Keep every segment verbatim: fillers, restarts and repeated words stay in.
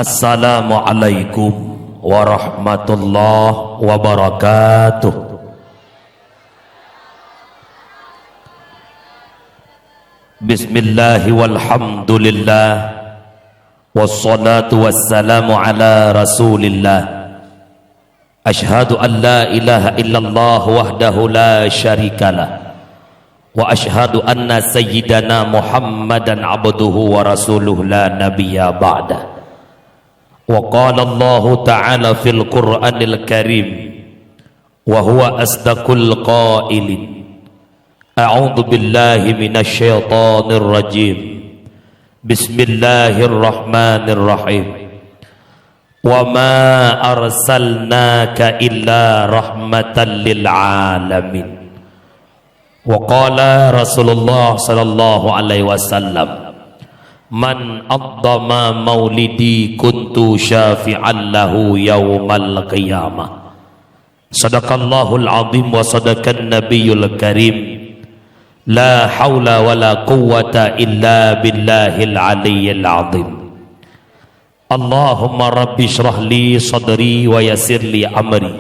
Assalamualaikum warahmatullahi wabarakatuh. Bismillah walhamdulillah, wassalatu wassalamu ala Rasulillah. Asyhadu an la ilaha illallah wahdahu la syarikalah, wa asyhadu anna sayyidana Muhammadan abduhu wa rasuluh la nabiyya ba'dah. Wa qala Allahu ta'ala fil Qur'anil Karim, wa huwa asdaqul qailin. A'udzu billahi minasy syaithanir rajim. Bismillahirrahmanirrahim. Wa ma arsalnaka illa rahmatan lil alamin. Wa qala Rasulullah sallallahu alaihi wasallam, "Man addama maulidi kuntu syafi'an lahu yaumal qiyamah." Sadaqallahul azim wa sadaqan nabiyul karim. La haula wa la quwwata illa billahil aliyyil azim. Allahumma rabbi shrah li sadri wa yassir li amri.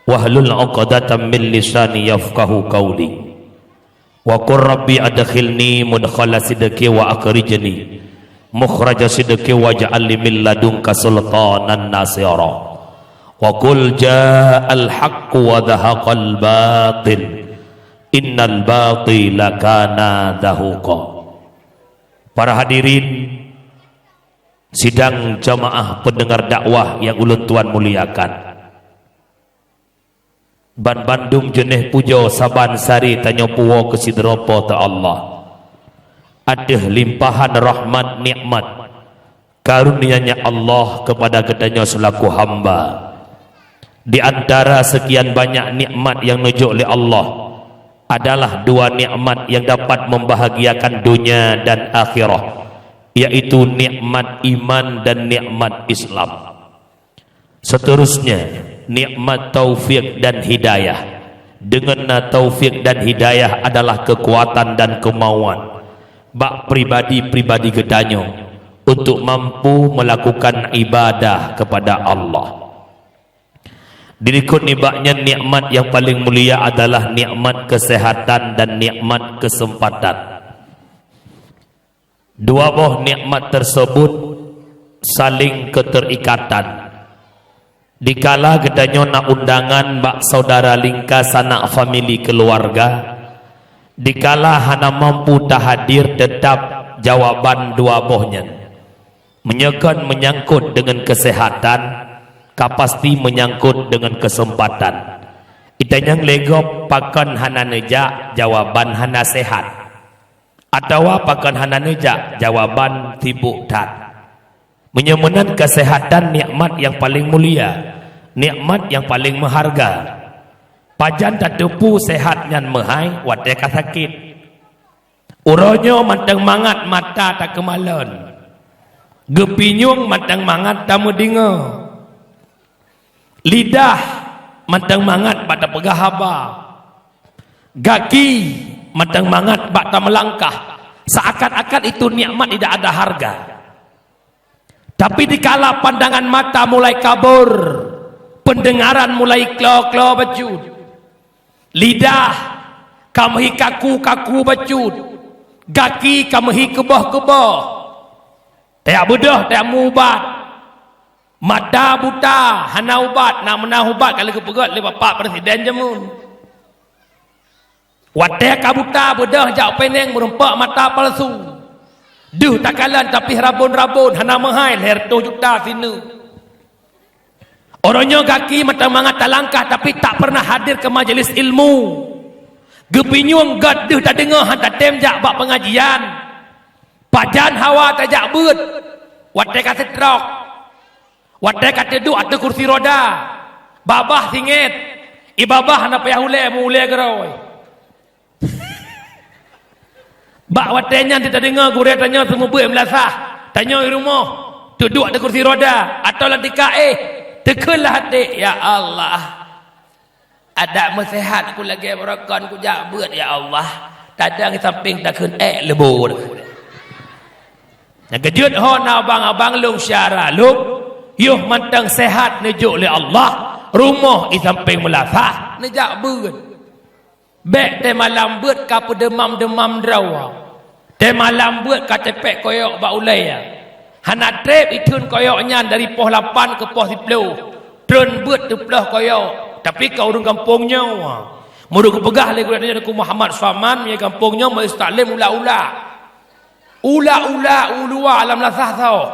Wahlul uqdatam min lisani yafqahu qauli. Wa qur rabbi adkhilni mudkhala sidqi wa akhrijni mukhraja sidqi waj'al li min ladunka sultanan nasira. Wa qul ja'al haqqu wa zahaqal batil. Innal batila kana zahuqa. Para hadirin sidang jamaah pendengar dakwah yang ulôn tuan muliakan. Ban bandum jeuneh pujoe saban sari tanyoe puwoe keu sidroe Po teu Allah. Ateueh limpahan rahmat nikmat karunia-Nya Allah keupada geutanyoe seulaku hamba. Di antara seukian banyak nikmat nyang neujok lé Allah, adalah dua nikmat nyang dapat membahagiakan dunia dan akhirah, yaitu nikmat iman dan nikmat Islam. Seterusnya, nikmat taufik dan hidayah. Deungon na taufik dan hidayah adalah keukuatan dan keumauan bak pribadi-pribadi geutanyoe untuk mampu melakukan ibadah kepada Allah. Dilikot nibak nyan, nikmat nyang paleng mulia adalah nikmat keuseuhatan dan nikmat keuseumpatan. Dua boh nikmat teuseubut saléng keuteurikatan. Dikala geutanyoe na undangan bak saudara lingka sanak famili keuluwarga, dikala hana mampu tahadir, teutap jawaban dua boh nyan. Meunyoe kon meunyangkot deungon keuseuhatan, ka pasti meunyangkot deungon keuseumpatan. Itanyong lé gob pakon hana neujak, jawaban hana seuhat. Atawa pakon hana neujak, jawaban sibok that. Meunyoe meunan, keuseuhatan nikmat nyang paleng mulia, nikmat nyang paleng meuharga. Pajan tateupeue seuhat nyan meuhai watée ka sakét. Uroe nyoe mantong mangat mata takeumalon. Geupinyueng mantong mangat tameudeungoe. Lidah mantong mangat bak tapeugah haba. Gaki mantong mangat bak tameulangkah. Seakan-akan itu nikmat tidak ada harga. Tapi dikala pandangan mata mulai kabur, pendengaran mulai klo-klo bacut, lidah ka meuhi kaku-kaku bacut, gaki ka meuhi keuboh-keuboh, tajak beudôh, tajak meu-ubat, mata buta hana ubat, na meunan ubat ka lheueh geupeugét lé Bapak Presiden jameun. Watée ka buta, beudôh jak peuneng meurumpok mata palsu. Deuh takalon tapi rabon-rabon, hana meuhai lhèe reutôh juta sineuk. Uroe nyoe gaki mantong mangat talangkah tapi tak pernah hadir keu majeulis ilmu. Geupinyueng gét deuh tadeungoe, han tatém jak bak peungajian. Pajan hawa tajak beuet watée ka seutrok. Watée ka teuduek ateueh kursi roda, babah singét, i babah hana payah ulée, meu-ulée geurôi. Bak watée nyan teudeungoe gurée tanyoe seumeubeuet meulasah, tanyoe i rumoh, teuduek ateueh kursi roda, atawa lam tika éh, teukheun lam até, "Ya Allah, adak meuseuhat ku lagée baroe kon kujak beuet, ya Allah." Tadong sampéng takheun ék leubô. Nyang keujeuet ho na abang-abang lôn syara lôn, yoh mantong sehat neujok lé Allah, rumoh i sampéng meulasah, neujak beuet. Bék teumalam beuet ka peudeumam-deumam droe. Teumalam beuet ka teupék koyok bak ulée. Hana treb itheun koyok nyan dari poh lapan keu poh siploh. Treun beuet teuploh koyok. Tapi ka ureuëng gampông nyoe. Meunurot geupeugah lé gurée tanyoe Teungku Muhammad Saman, meunyoe gampông nyoe meuistaklem ula-ula. Ula-ula uluwa lam lasah soe.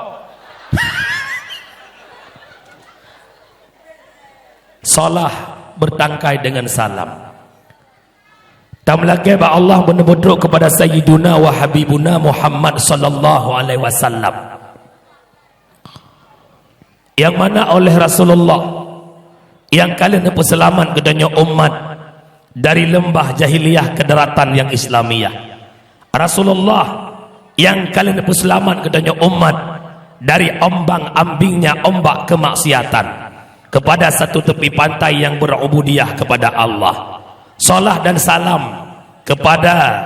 Salah bertangkai dengan salam. Tameulakée bak Allah meuneubutrok kepada Sayyiduna wa Habibuna Muhammad sallallahu alaihi wasallam. Yang mana oleh Rasulullah yang ka lheueh neupeuseulamat geutanyoe umat dari leumbah jahiliyah ke daratan yang Islamiyah. Rasulullah yang ka lheueh neupeuseulamat geutanyoe umat dari ombang-ambingnya ombak kemaksiatan kepada satu tepi pantai yang berubudiyah kepada Allah. Salah dan salam kepada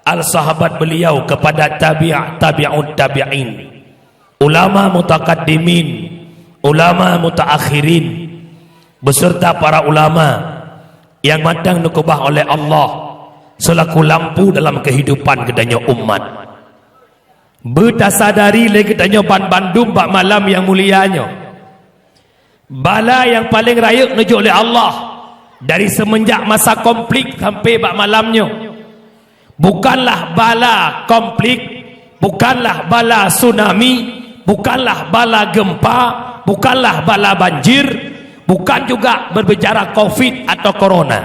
al-sahabat beliau, kepada tabi', tabi'ut tabi'in, ulama mutakaddimin, ulama mutaakhirin, beserta para ulama yang mantong neukeubah oleh Allah selaku lampu dalam kehidupan geutanyoe umat. Beutasadari lé geutanyoe banbandum bak malam nyang mulia nyoe. Bala nyang paleng rayeuk neujok lé Allah dari seumeunjak masa konflik sampai bak malam nyoe, bukanlah bala konflik, bukanlah bala tsunami, bukanlah bala gempa, bukanlah bala banjir, bukan juga berbicara covid atau corona.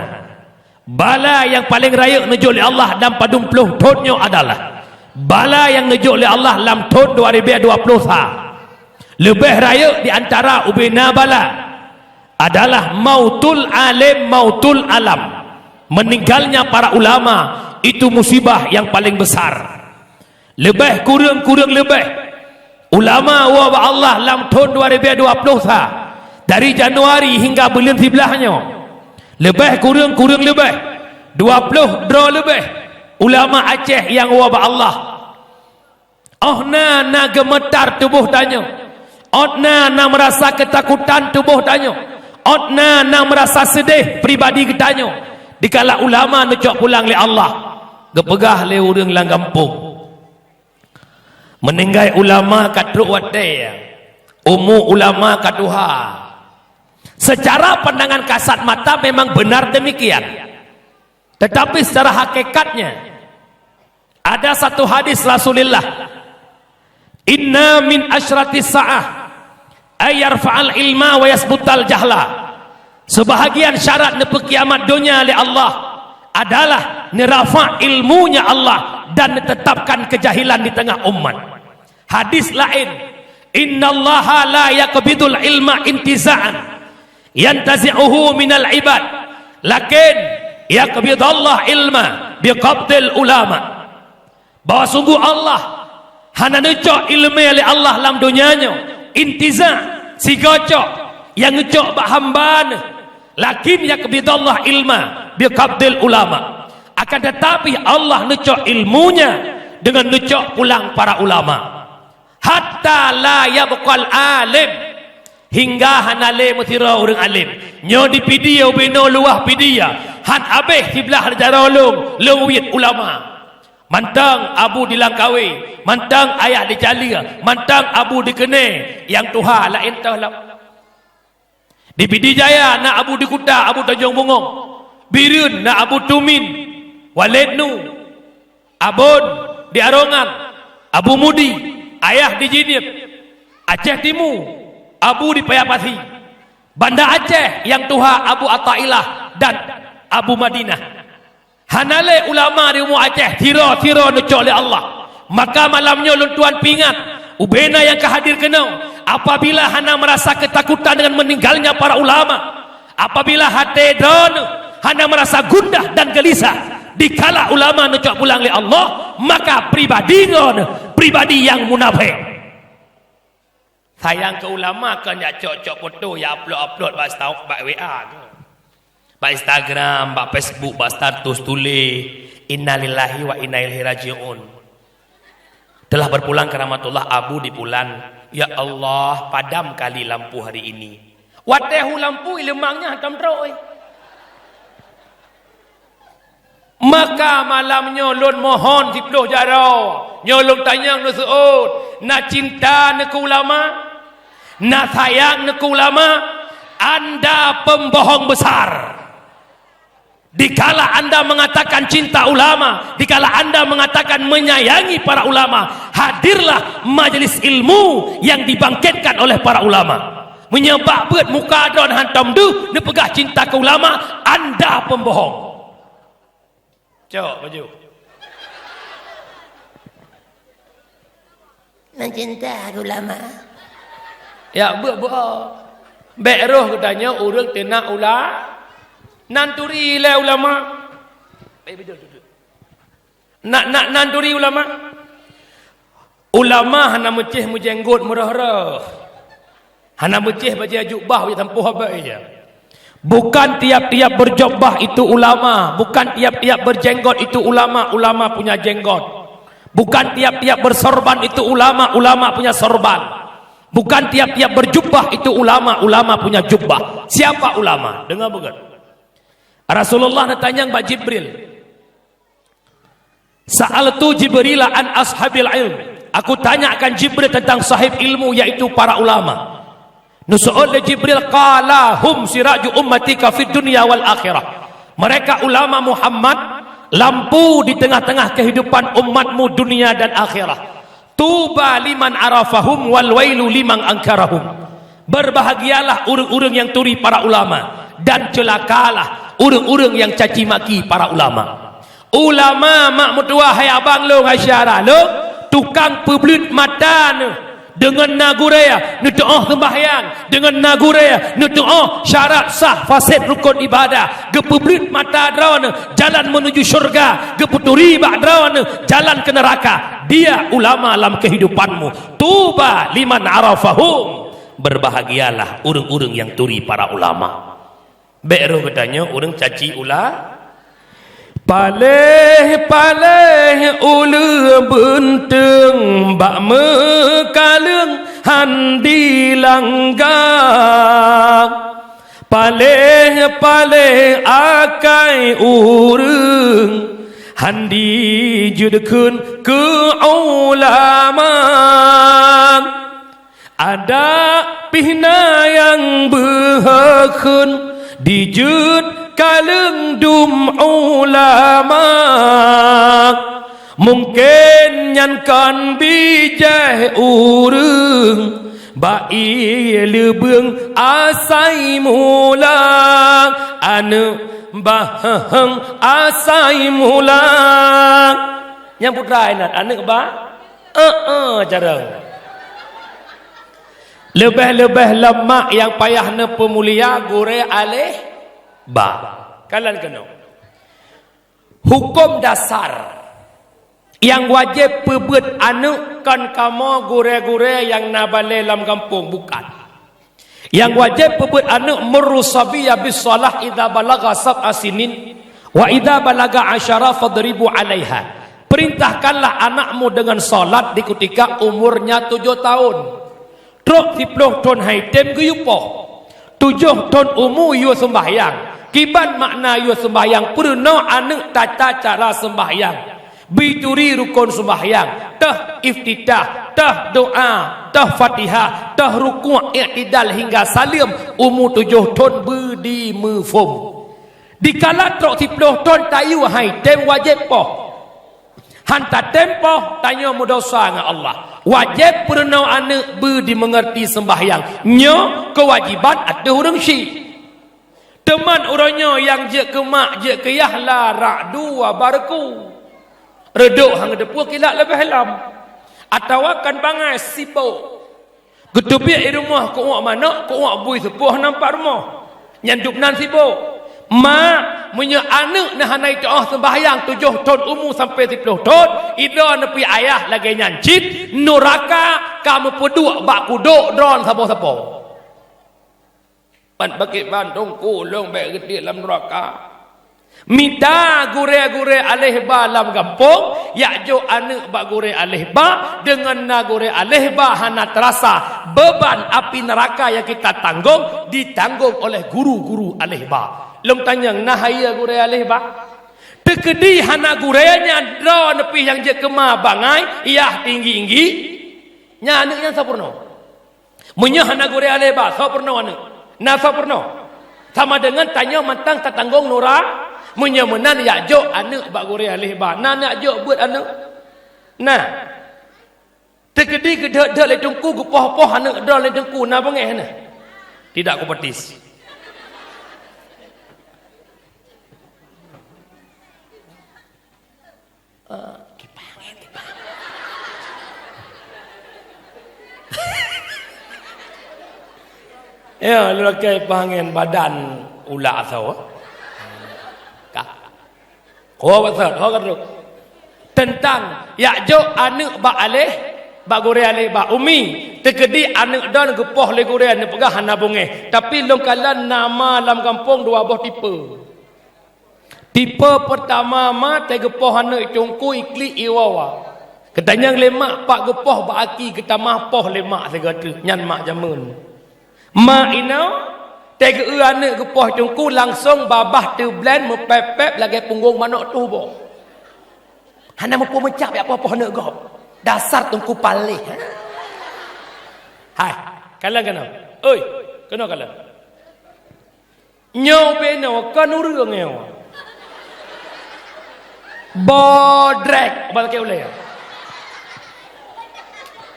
Bala nyang paleng rayeuk neujok lé Allah lam padum ploh thon nyoe adalah bala nyang neujok lé Allah lam thon dua ribèe dua ploh sa. Leubeh rayeuk di antara ubena bala adalah mautul alim, mautul alam. Meninggalnya para ulama itu musibah yang paling besar. Leubeh kureueng-kureueng leubeh, ulama woe bak Allah lam thon dua ribèe dua ploh sa, dari Januari hingga buleuen siblaih nyoe. Leubeh kureueng-kureueng leubeh, dua ploh droe leubeh ulama Aceh nyang woe bak Allah. Óh na na geumeutar tuboh tanyoe, óh na na meurasa keutakutan tuboh tanyoe, óh na na meurasa seudeh pribadi geutanyoe, dikala ulama neucok pulang lé Allah. Geupeugah lé ureuëng lam gampông, meuninggai ulama ka trok watée, umu ulama ka tuha. Secara pandangan kasat mata memang benar demikian. Tetapi secara hakikatnya, ada satu hadis Rasulullah, "Inna min asyratis sa'ah ay yarfa'al ilma wa yasbutal jahla." Sebahagian syarat neupeukiamat donya lé Allah adalah neurafa' ilmunya Allah dan neutetapkan keujahilan di teungoh umat. Hadis laén, "Innallaha la yaqbidul ilma intiza'an yantazi'uhu minal ibad, lakin yaqbidallah ilma biqabdil ulama." Bahwa sungguh Allah hana neucok ileumé lé Allah lam donya nyoe, intiza, sigoe cok, nyang neucok bak hamba Neuh, lakin yaqbidallah ilma biqabdil ulama. Akan tetapi Allah neucok ilmunya dengan neucok pulang para ulama. Hatta la yabqal alim, hingga hana lé meusidroe ureuëng alim. Nyoe di Pidie ubé noe luwah Pidie, han abéh siblaih jaroe lôn, lôn weuet ulama. Mantong abu di Langkawi, mantong ayah di Caleue, mantong abu di Keunée, nyang tuha laén toh lom. Di Pidie Jaya na abu di Kuta, Abu Tanjong Bungong. Bireuen na Abu Tumin, Waled Nu. Abon di Arongan, Abu Mudi, ayah di Jeunieb. Aceh Timu, abu di Paya Pasi. Banda Aceh nyang tuha Abu Athaillah dan Abu Madinah. Hana lé ulama di umu Aceh sidroe-sidroe neucok lé Allah. Maka malam nyoe lôn tuan peuingat, ubé na nyang ka hadir keunoe, apabila hana meurasa keutakutan dengan meuninggalnya para ulama, apabila até droeneuh hana meurasa gundah dan geulisah dikala ulama neucok pulang lé Allah, maka pribadi droeneuh pribadi nyang munafék. Sayang keu ulama kon jak cok-cok foto, jak upload-upload bak sta-, bak W A tu. Bak Instagram, bak Facebook, bak status tuléh, "Innalillahi wa inna ilaihi raji'un." Telah berpulang ke rahmatullah, Abu di bulan. Ya Allah, padam kali lampu hari ini. Watèe hu lampu, i leumang nyan hantom trôk, eh. Maka malam nyoe lôn mohon siplôh jaroe, nyoe lôn tanyong neuseuôt, na cinta neuh keu ulama? Na sayang neuh keu ulama? Anda pembohong besar. Dikala anda mengatakan cinta ulama, dikala anda mengatakan menyayangi para ulama, hadirlah majelis ilmu yang dibangkitkan oleh para ulama. Meunyoe bak beuet muka droen hantom deuh neupeugah cinta keu ulama, anda pembohong. Cok baju. Nan cinta keu ulama. Ya, beuet-beuet. Bèk roh geutanyoe ureueng teunak ula-, nan turi lé ulama. Bèk beudôh dudoe. Nak, nak, nan turi ulama. Ulama hana meucéh meujenggot meurôh-rôh. Hana meucéh bajèe jubah bak tampôh abée. Bukan tiap-tiap berjubah itu ulama, bukan tiap-tiap berjenggot itu ulama, ulama punya jenggot. Bukan tiap-tiap bersorban itu ulama, ulama punya sorban. Bukan tiap-tiap berjubah itu ulama, ulama punya jubah. Siapa ulama? Dengar beugét. Rasulullah neutanyong bak Jibril. Sa'altu Jibrila an ashabil ilm. Aku tanyakan Jibril tentang sahib ilmu, yaitu para ulama. Neuseuôt lé Jibril, qala hum siraju ummatika fid dunya wal akhirah. Mereka ulama Muhammad, lampu di tengah-tengah kehidupan umatmu dunia dan akhirat. Tuba liman arafahum wal wailu liman angkarahum. Berbahagialah ureueng-ureueng nyang turi para ulama, dan ceulakalah ureueng-ureueng nyang caci maki para ulama. Ulama mak meutuwah hai abang lôn, hai syedara lôn, tukang peubleuet mata neuh deungon na gurée neutuoh seumbahyang, deungon na gurée neutuoh syarat sah faséd rukon ibadah, geupeubleuet mata droeneuh jalan menuju syurga, geupeuturi bak droeneuh jalan keu neuraka. Dia ulama lam kehidupanmu. Tuba liman arafahum. Berbahagialah ureueng-ureueng nyang turi para ulama. Bèk roh geutanyoe ureueng caci ula-, paléh-paléh uleueng beunteueng bak meukaleueng han dilangga. Paléh-paléh akai ureueng han dijeuet kheun keu ulama. Adak pih na nyang beuheueh kheun dijeuet kaleueng dum ulama. Mungken nyan kon bijéh ureueng bak ié leubeueng asai mula, aneuk baheueng asai mula. Nyang putra inat aneuk ba Heeh, jarang. Leubeh-leubeh lom mak nyang payah neupeumulia gurée aléh ba. Kalon keunoe. Huköm dasar nyang wajéb peubeuet aneuk kon kamoe gurée-gurée nyang na balée lam gampông, bukan. Nyang wajéb peubeuet aneuk, muru sabiyya bis shalah idza balagha sab'a sinin wa idza balagha asyara fadribu 'alaiha. Perintahkanlah anakmu dengan salat di ketika umurnya tujoh tahun. Trok siplôh thon han tém geuyue poh. Tujoh thon umu yue seumbahyang. Kiban makna yue seumbahyang? Peurunoe aneuk tata cara seumbahyang. Bri turi rukon seumbahyang, teuh iftitah, teuh doa, teuh Fatihah, teuh rukuk, iktidal hingga saleuem, umu tujoh thon bri dimuphom. Dikala trok siplôh thon tayue han tém wajéb poh. Han tatém poh, tanyoe meudosa ngon Allah. Wajéb peurunoe aneuk bri dimeungeurti seumbahyang. Nyoe keuwajiban ateueh ureueng syik. Teuma uroe nyoe nyang jeuet keu mak, jeuet keu yah la ra'du wa barqu. Reudôk han geuteupeue, kilat leubeh lom. Atawa kon bangai sibôk. Geuteubiet i rumoh keu uek manök, keu uek bui seupôh nampak rumoh. Nyan dub nan sibôk. Mak, meunyoe aneuk neuh hana jitu'oh seumbahyang tujoh thon umu sampoe siplôh thon, idroe neupie ayah lagée nyan cit, nuraka ka meupeuduek bak kudok droen saboh-saboh. Ban bakét ban teungku lôn bék geutiek lam nuraka. Mita gurée-gurée aléh ba lam gampông, jak jok aneuëk bak gurée aléh ba, deungon na gurée aléh ba hana teurasa beuban api neuraka nyang kita tanggong, ditanggong oleh guru-guru aléh ba. Lôn tanyong, na hayeue gurée aléh ba? Teukeudi hana gurée nyan droe neupi nyang jeuet keu ma bangai, yah tinggi-tinggi, nyan aneuëk nyan soe peurunoe? Meunyoe hana gurée aléh ba, soe peurunoe aneuëk? Na soe peurunoe? Sama deungon tanyoe mantong tatanggong nura-, meunyoe meunan jak jok aneuëk bak gurée aléh ba. Na neujak jok beuet aneuëk? Na. Teukeudi geudhôt-dhôt lé teungku, geupoh-poh aneuëk droe lé teungku, na beungéh na? Tidak kupetis. Eh, kipaih angén, kipaih. Ya, lôn lakée kipaih angén badan ulak asoe. Ka. Ho bak sot, ho ka trok. Teuntang jak jok aneuëk bak aléh, bak gurée aléh, bak umi. Teukeudi aneuëk droe geupoh lé gurée, neupeugah hana beungéh. Tapi lôn kalon na ma lam gampông dua boh tipe. Tipe peurtama ma teugeupôh aneuëk cungkui klik iwowa. Geutanyong lé mak, pak geupôh bak aki, geutamah poh lé mak sigoe teuk, nyan mak jameun. Mak inoe, teugeue aneuëk geupôh cungkui langsong babah teublen meupép-pép lagée punggong manok tuboh. Hana muphom meucak jak poh-poh aneuëk gob. Dasar teungku paléh. Hai, kalon keunoe. Oi, keunoe kalon. Nyoe binoe kon ureuëng nyoe. Bodrek, bak lakée ulée.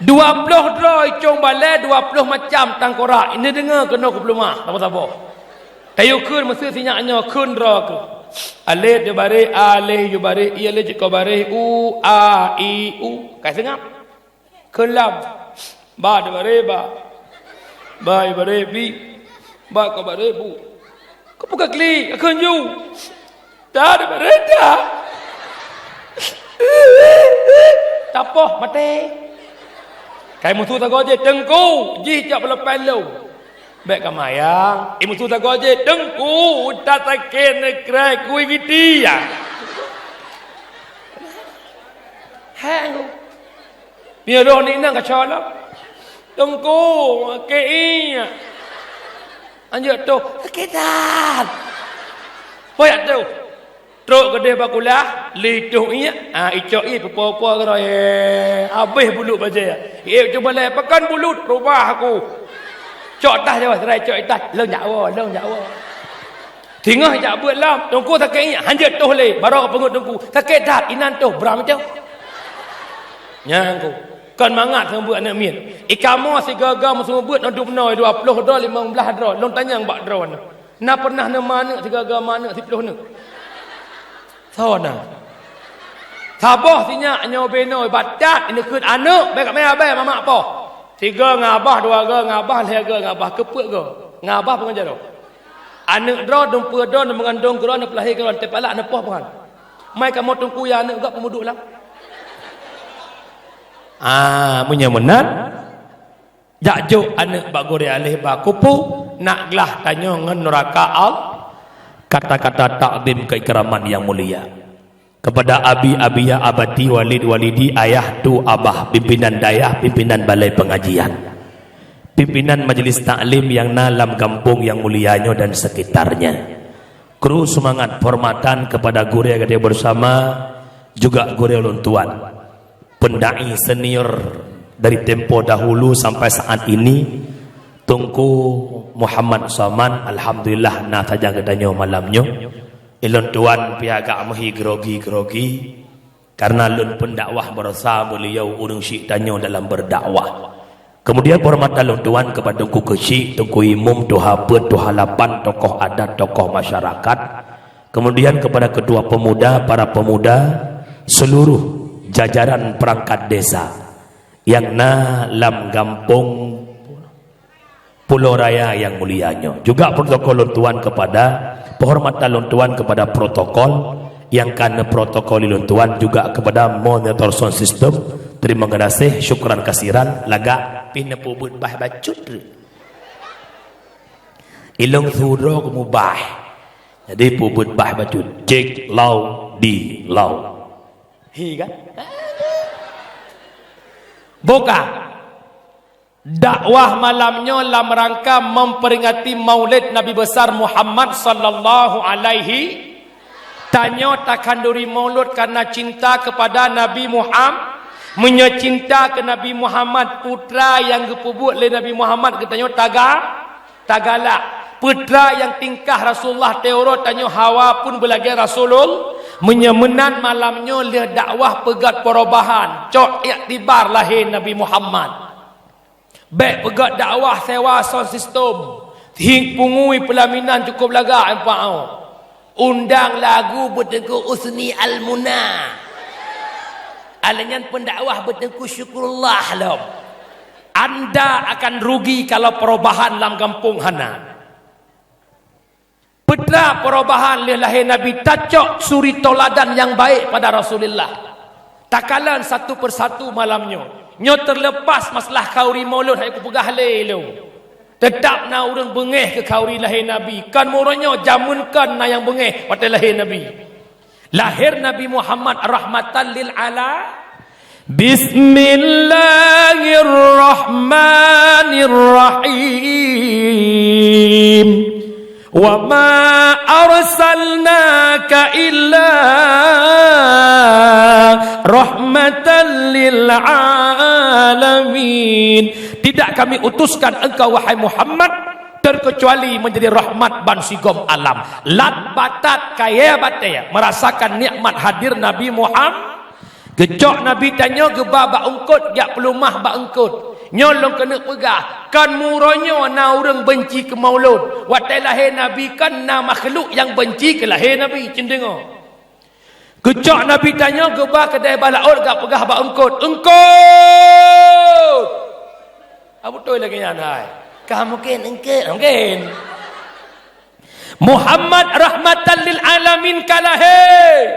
Dua ploh droe icong balée, dua ploh macam tangkorak. Ini deungoe keunoe keupeuleumah, saboh-saboh. Tayue kheun meuseu sinyak nyoe kheun droe keuh. Alif di baréh, alif ju baréh, i alif cit ko baréh, u, a, i, u. Kai seungab. Kheun lam. Ba di baréh ba. Ba di baréh bi. Ba ko baréh bu. Keupeue ka klik, ka kheun ju. Ta di baréh ta. Tapoh maté. Kai musu sagoe jih teungku, jih cok peuleupai lôn. Bék ka mayang, i musu sagoe jih, teungku, utak sakét neukrai kui giti ya. Hai, teungku. Nyoe roh ni nang kacau lom. Teungku, sakét ié. Anjak toh, sakét that. Poyak toh. Trok keudeh bak kulah, lé toh ié. Ah, icok ié, peue-peue keudroe. Habéh bulut bajée. Ié cuba lé, pakon bulut, rubah aku. Cok tah jawah, serai cok tah. Lôn jak woe, lôn jak woe. Singoh jak beuet lom, teungku sakét ié, hanjeuet toh lé, barô peungeut teungku. Sakét that, inan toh, bram toh. Nyan ku. Kon mangat seumeubeuet aneuëk miet. I kamoe sigaga meuseumeubeuet ngon dum noe dua ploh droe, limong blaih droe. Lôn tanyong bak droe nyoe. Na pernah neuma aneuëk sigaga ma aneuëk siploh aneuëk? Soe na? Saboh sinyak nyoe binoe batat ineukheun aneuëk bék mé abée mamak poh. Sigoe ngon abah, dua goe ngon abah, lhée goe ngon abah, keupeuet goe. Ngon abah peungon jaroe. Aneuëk droe dumpeue droe, neumeugandong keudroe, neupeulahé keudroe, teupalak neupoh Tuhan. Mai kamoe teungku ya aneuëk gak peumuduek lam. Ah, meunyoe meunan, jak jok aneuëk bak gurée aléh ba kupu, nak glah tanyoe ngon nuraka Allah. Kata-kata takzim keikraman yang mulia. Kepada abi, abiyah, abati, walid, walidi, ayah, tu, abah, pimpinan dayah, pimpinan balai pengajian, pimpinan majelis taklim yang na lam gampông yang mulia nyoe dan sekitarnya. Kru seumangat penghormatan kepada gurée gata bersama, juga gurée ulôn tuan. Pendai senior dari tempo dahulu sampai saat ini, Teungku Muhammad Saman, alhamdulillah na sajan geutanyoe malam nyoe. Ulôn tuan pih agak meuhi grogi-grogi, karena lôn pendakwah baroesa beliau ureuëng syik tanyoe dalam berdakwah. Kemudian penghormatan lôn tuan kepada Teungku Keuchik, Teungku Imum, Tuha Peuet, Tuha Lapan, tokoh adat, tokoh masyarakat. Kemudian kepada ketua pemuda, para pemuda, seluruh jajaran perangkat desa yang na lam gampông Pulo Raya yang mulia nyoe. Juga protokol lôn tuan kepada, penghormatan lôn tuan kepada protokol yang ka neuprotokoli lôn tuan, juga kepada monitor sound system. Terima kasih, syukran kasiran, lagak pih neupeubuet bah bacut. Ilong sudro keumubah. Jadi peubuet bah bacut, cek lau di lau. Hi kan? Boka. Dakwah malam nyoe lam rangka memperingati Maulid Nabi Besar Muhammad sallallahu alaihi. Tanyoe takhanduri maulud karena cinta kepada Nabi Muhammad. Meunyoe cinta keu Nabi Muhammad, putra nyang geupeubuet lé Nabi Muhammad geutanyoe taga, tagalak. Putra nyang tingkah Rasulullah teuro tanyoe hawa pun beulagée Rasulul. Meunyoe meunan malam nyoe lheueh dakwah peugét perubahan, cok iktibar lahé Nabi Muhammad. Bék peugét dakwah sewa sound system. Hing pungui peulaminan cukup lagak empat awak. Undang lagu Beuteungku Usni Al-Muna. Alèh nyan pendakwah Beuteungku Syukurullah lom. Anda akan rugi kalau perubahan lam gampông hana. Petra perubahan lheueh lahé Nabi, tacok suri tauladan nyang baik pada Rasulullah. Takalon satu persatu malam nyoe. Nyoe terlepas masalah khanduri maulud hai kupeugah lé lôn. Tetap na ureuëng beungéh keu khanduri lahé Nabi. Kon meurôh nyoe jameun kon na nyang beungéh watée lahé Nabi. Lahir Nabi Muhammad rahmatan lil ala. Bismillahirrahmanirrahim. Wa ma arsalnaka illa rahmatan lil alamin. Tidak Kami utuskan engkau, wahai Muhammad, terkecuali menjadi rahmat ban sigom alam. Lat batat kayée batée merasakan nikmat hadir Nabi Muhammad. Geucok Nabi tanyoe geuba bak eungkôt, jak peuleumah bak eungkôt. Nyoe lôn keuneuk peugah, kon meurôh nyoe na ureuëng beunci keu maulud. Watée lahé Nabi kon na makhluk nyang beunci keu lahé Nabi, ceudeungoe. Geucok Nabi tanyoe geuba keudeh bak laôt, geupeugah bak eungkôt, "Eungkôt!" Hana beutôi lagée nyan hai. Ka mungken eungkôt, mungken. Muhammad rahmatan lil alamin ka lahé.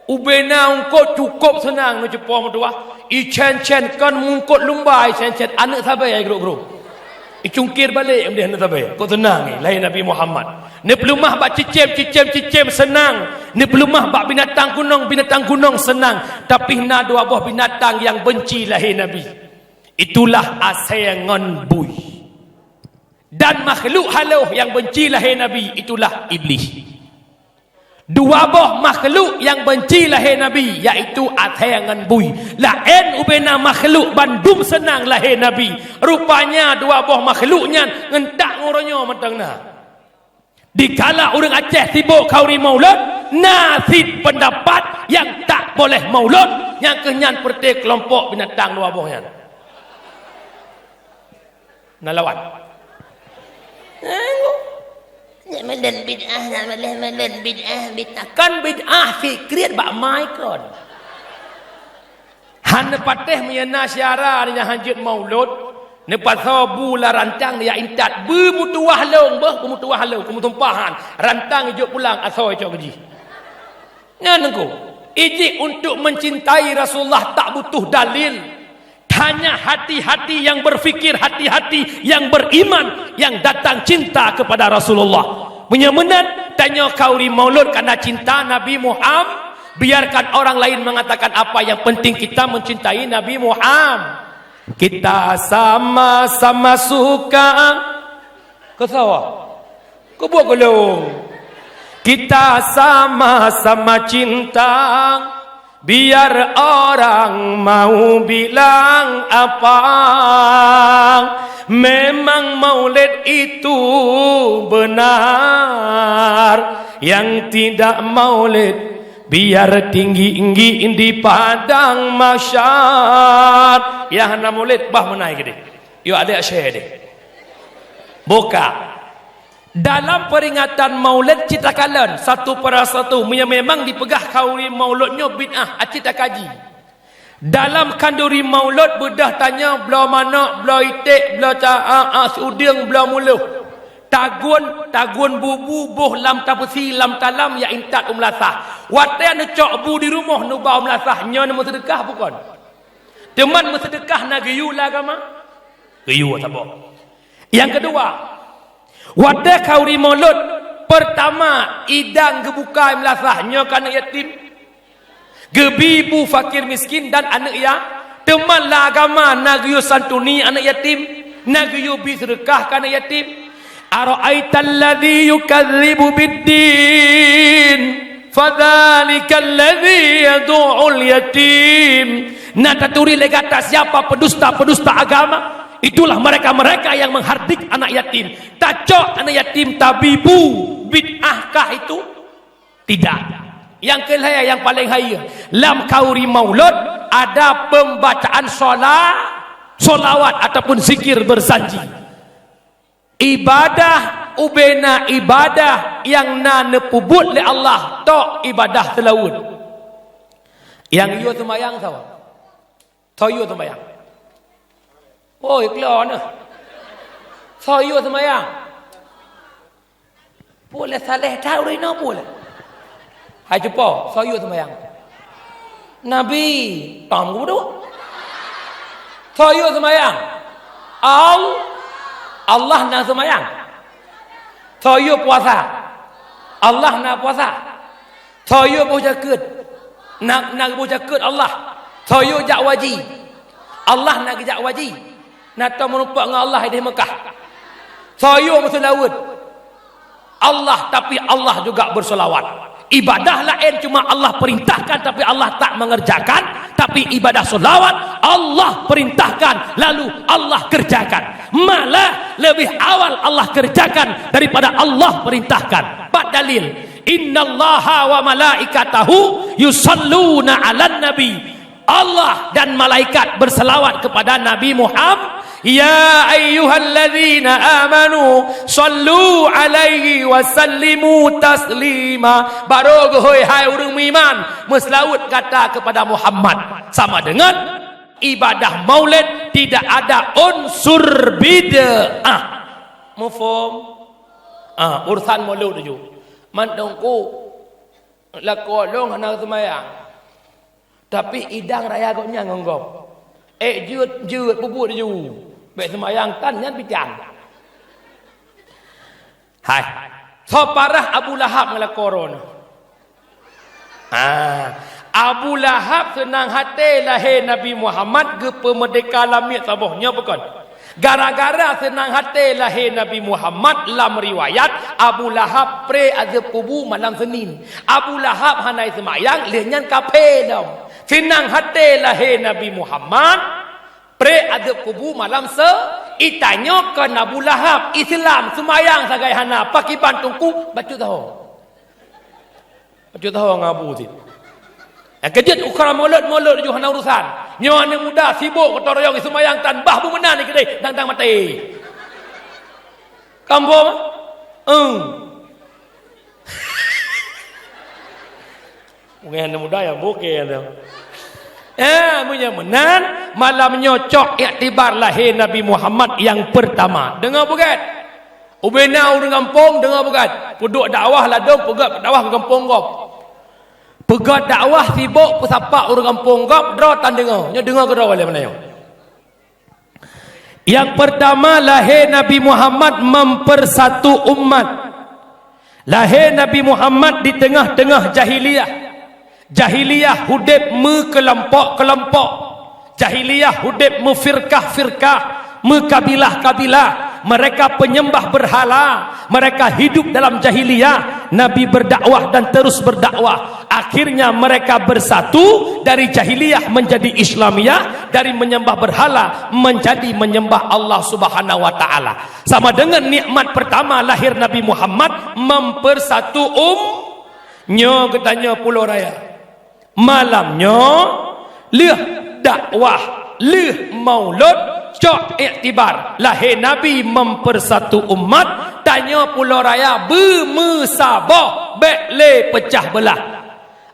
Ubena eungkôt cukup seunang neucupo meutuwah. Icén-cén kon meungkôt lumba, icén-cén aneuëk sabe ai grup-grup. Icungkir balek meudiah na sabe. Kok seunang ni lahé Nabi Muhammad. Neupeuleumah bak cicém, cicém, cicém seunang. Neupeuleumah bak binatang gunong, binatang gunong seunang. Tapi na dua boh binatang nyang beunci lahé Nabi. Itulah asée ngon bui. Dan makhluk halôh nyang beunci lahé Nabi itulah Iblih. Dua boh makhluk nyang beunci lahé Nabi, yaitu asée ngon bui. Laén ubena makhluk bandum seunang lahé Nabi. Rupanya dua boh makhluk nyan ngon that ngon uroe nyoe mantong na. Dikala ureuëng Aceh sibok khanduri maulud, na cit peundapat nyang tak boleh maulud, nyang keuh nyan peureuté keulompok binatang dua boh nyan. Na lawan. Nyak meulen bid'ah, nyak meulen, meulen bid'ah, bid'ah. Kan bid'ah sikriet bak mai kron. Han neupatéh meunyoe na syedara nyang hanjeuet maulud, neupasoe bu lam rantang ya intat, beumeutuwah lôn, beuh, beumeutuwah lôn, keumeutumpahan, rantang ijok pulang asoe cok jih. Nyan engko, ijih untuk mencintai Rasulullah tak butuh dalil. Hanya hati-hati yang berfikir, hati-hati yang beriman, yang datang cinta kepada Rasulullah. Meunyoe meunan, tanyoe khanduri maulud karena cinta Nabi Muhammad. Biarkan orang lain mengatakan apa, yang penting kita mencintai Nabi Muhammad. Kita sama-sama suka. Keusawa. Kubu gulung. Kita sama-sama cinta, biar orang mau bilang apa. Memang maulid itu benar, yang tidak maulid biar tinggi-tinggi di padang mahsyar. Ya hana maulid bah meunai gede. Yuk adek syeh deh. Boka. Dalam peringatan maulid cit takalon satu persatu, meunyoe memang dipeugah khanduri maulud nyoe bid'ah, aci takaji. Dalam khanduri maulud beudôh tanyoe bloe manok, bloe iték, bloe ca-, a, a, udeueng, bloe muloh. Tagun, tagun bubu boh lam tapeusi lam talam ya intat u meulasah. Watée neucok bu di rumoh neuba u meulasah, nyoe neumeuseudekah bukon? Teuman meuseudeukah na geuyue lam agama? Geuyue saboh. Nyang keudua, watée khanduri maulud, Peurtama, idang geubuka meulasah, nyoe keu aneuëk yatim. Geubi bu fakir miskin dan aneuëk ya-, teuma lam agama na geuyue santuni aneuëk yatim, na geuyue bi seudeukah keu aneuëk yatim. Ara'aital ladzi yukadzibu biddin, fadzalikal ladzi yadu'ul yatim. Na taturi lé gata siapa pendusta-pendusta agama? Itulah mereka-mereka yang menghardik anak yatim. Tacok aneuëk yatim, tabi bu bid'ah kah itu? Tidak. Nyang keulhèe, nyang paleng hayeue, lam khanduri maulud ada pembacaan sola-, solawat ataupun zikir berjanji. Ibadah ubena ibadah nyang na neupeubuet lé Allah, tok ibadah seulaweuet. Nyang yue seumayang sawa. Soe yue seumayang? Oi, klo neuh. Soe yue seumayang? Pue lé saleh that ureuëng inoe pue lé. Hai cupo, soe yue seumayang? Nabi, tom geuduek. Soe yue seumayang? Al-, Allah na seumayang. Soe yue puasa? Allah na puasa. Soe yue boh jakeuet? Na, na boh jakeuet Allah. Soe yue jak waji? Allah na geujak waji. Na tom meurumpok ngon Allah ideh Mekah. Soe yue meuseulaweuet? Allah, tapi Allah juga bersolawat. Ibadah laén cuma Allah perintahkan, tapi Allah tak mengerjakan, tapi ibadah solawat Allah perintahkan, lalu Allah kerjakan. Malah lebih awal Allah kerjakan daripada Allah perintahkan. Bak dalil, "Innallaha wa malaikatahu yusalluna 'alan nabi." Allah dan malaikat berselawat kepada Nabi Muhammad. "Ya ayyuhalladzina amanu sallu 'alaihi wa sallimu taslima." Barô geuhôi hai ureuëng meuiman, meuseulaweuet gata kepada Muhammad. Sama dengan ibadah maulid tidak ada unsur bid'ah. Muphom? Ah, urusan maulid tuju. Man teungku, lakoe lôn hana seumayang. Tapi idang raya gobnyan ngon gob. Ék jeuet, jeuet, peubuet ju. Bék seumayang tan nyan picang. Hai. Soe parah Abu Lahab ngon lakoe droeneuh? Ah, Abu Lahab seunang haté lahé Nabi Muhammad geupeumeurdeka lamiet saboh nyoe bukon? Gara-gara seunang haté lahé Nabi Muhammad, lam riwayat, Abu Lahab pré azeueb kubu malam Senin. Abu Lahab hana seumayang, lheueh nyan kaphé lom. Seunang haté lahé Nabi Muhammad, pré azeueb kubu malam Se-, itanyoe kon Abu Lahab, Islam, seumayang sagai hana, pakiban teungku, bacut saho. Bacut saho ngon Abu cit. Nyang keujeuet ukhra maulud, maulud ju hana urusan. Nyoe aneuëk muda sibok gotong royong seumayang tan bah bu meunan keudeh dang-dang maté. Kampung? Eng. Mungkin aneuëk muda nyang bukeh tu. Eh, meunyoe meunan, malam nyoe cok iktibar lahé Nabi Muhammad nyang peurtama. Deungoe beugét. Ubena ureuëng gampông deungoe beugét. Peuduek dakwah ladôm peugét dakwah keu gampông gob. Peugét dakwah sibok peusapat ureuëng gampông gob, droe tan deungoe. Nyoe deungoe keudroe lé meunyoe. Nyang peurtama, lahé Nabi Muhammad mempersatu umat. Lahé Nabi Muhammad di teungoh-teungoh jahiliyah. Jahiliyah udeb meukeulompok-keulompok. Jahiliyah udeb meufirkah-firkah, meukabilah-kabilah. Mereka penyembah berhala. Mereka hidup dalam jahiliyah. Nabi berdakwah dan terus berdakwah. Akhirnya mereka bersatu dari jahiliyah menjadi Islamiyah, dari menyembah berhala menjadi menyembah Allah Subhanahu wa Ta'ala. Sama dengan nikmat pertama lahir Nabi Muhammad mempersatu um-, nyoe geutanyoe pulo raya. Malam nyoe lheueh dakwah, lheueh maulud, cok iktibar lahé Nabi mempersatu umat, tanyoe pulo raya beumeusaboh, bék lé peucah beulah.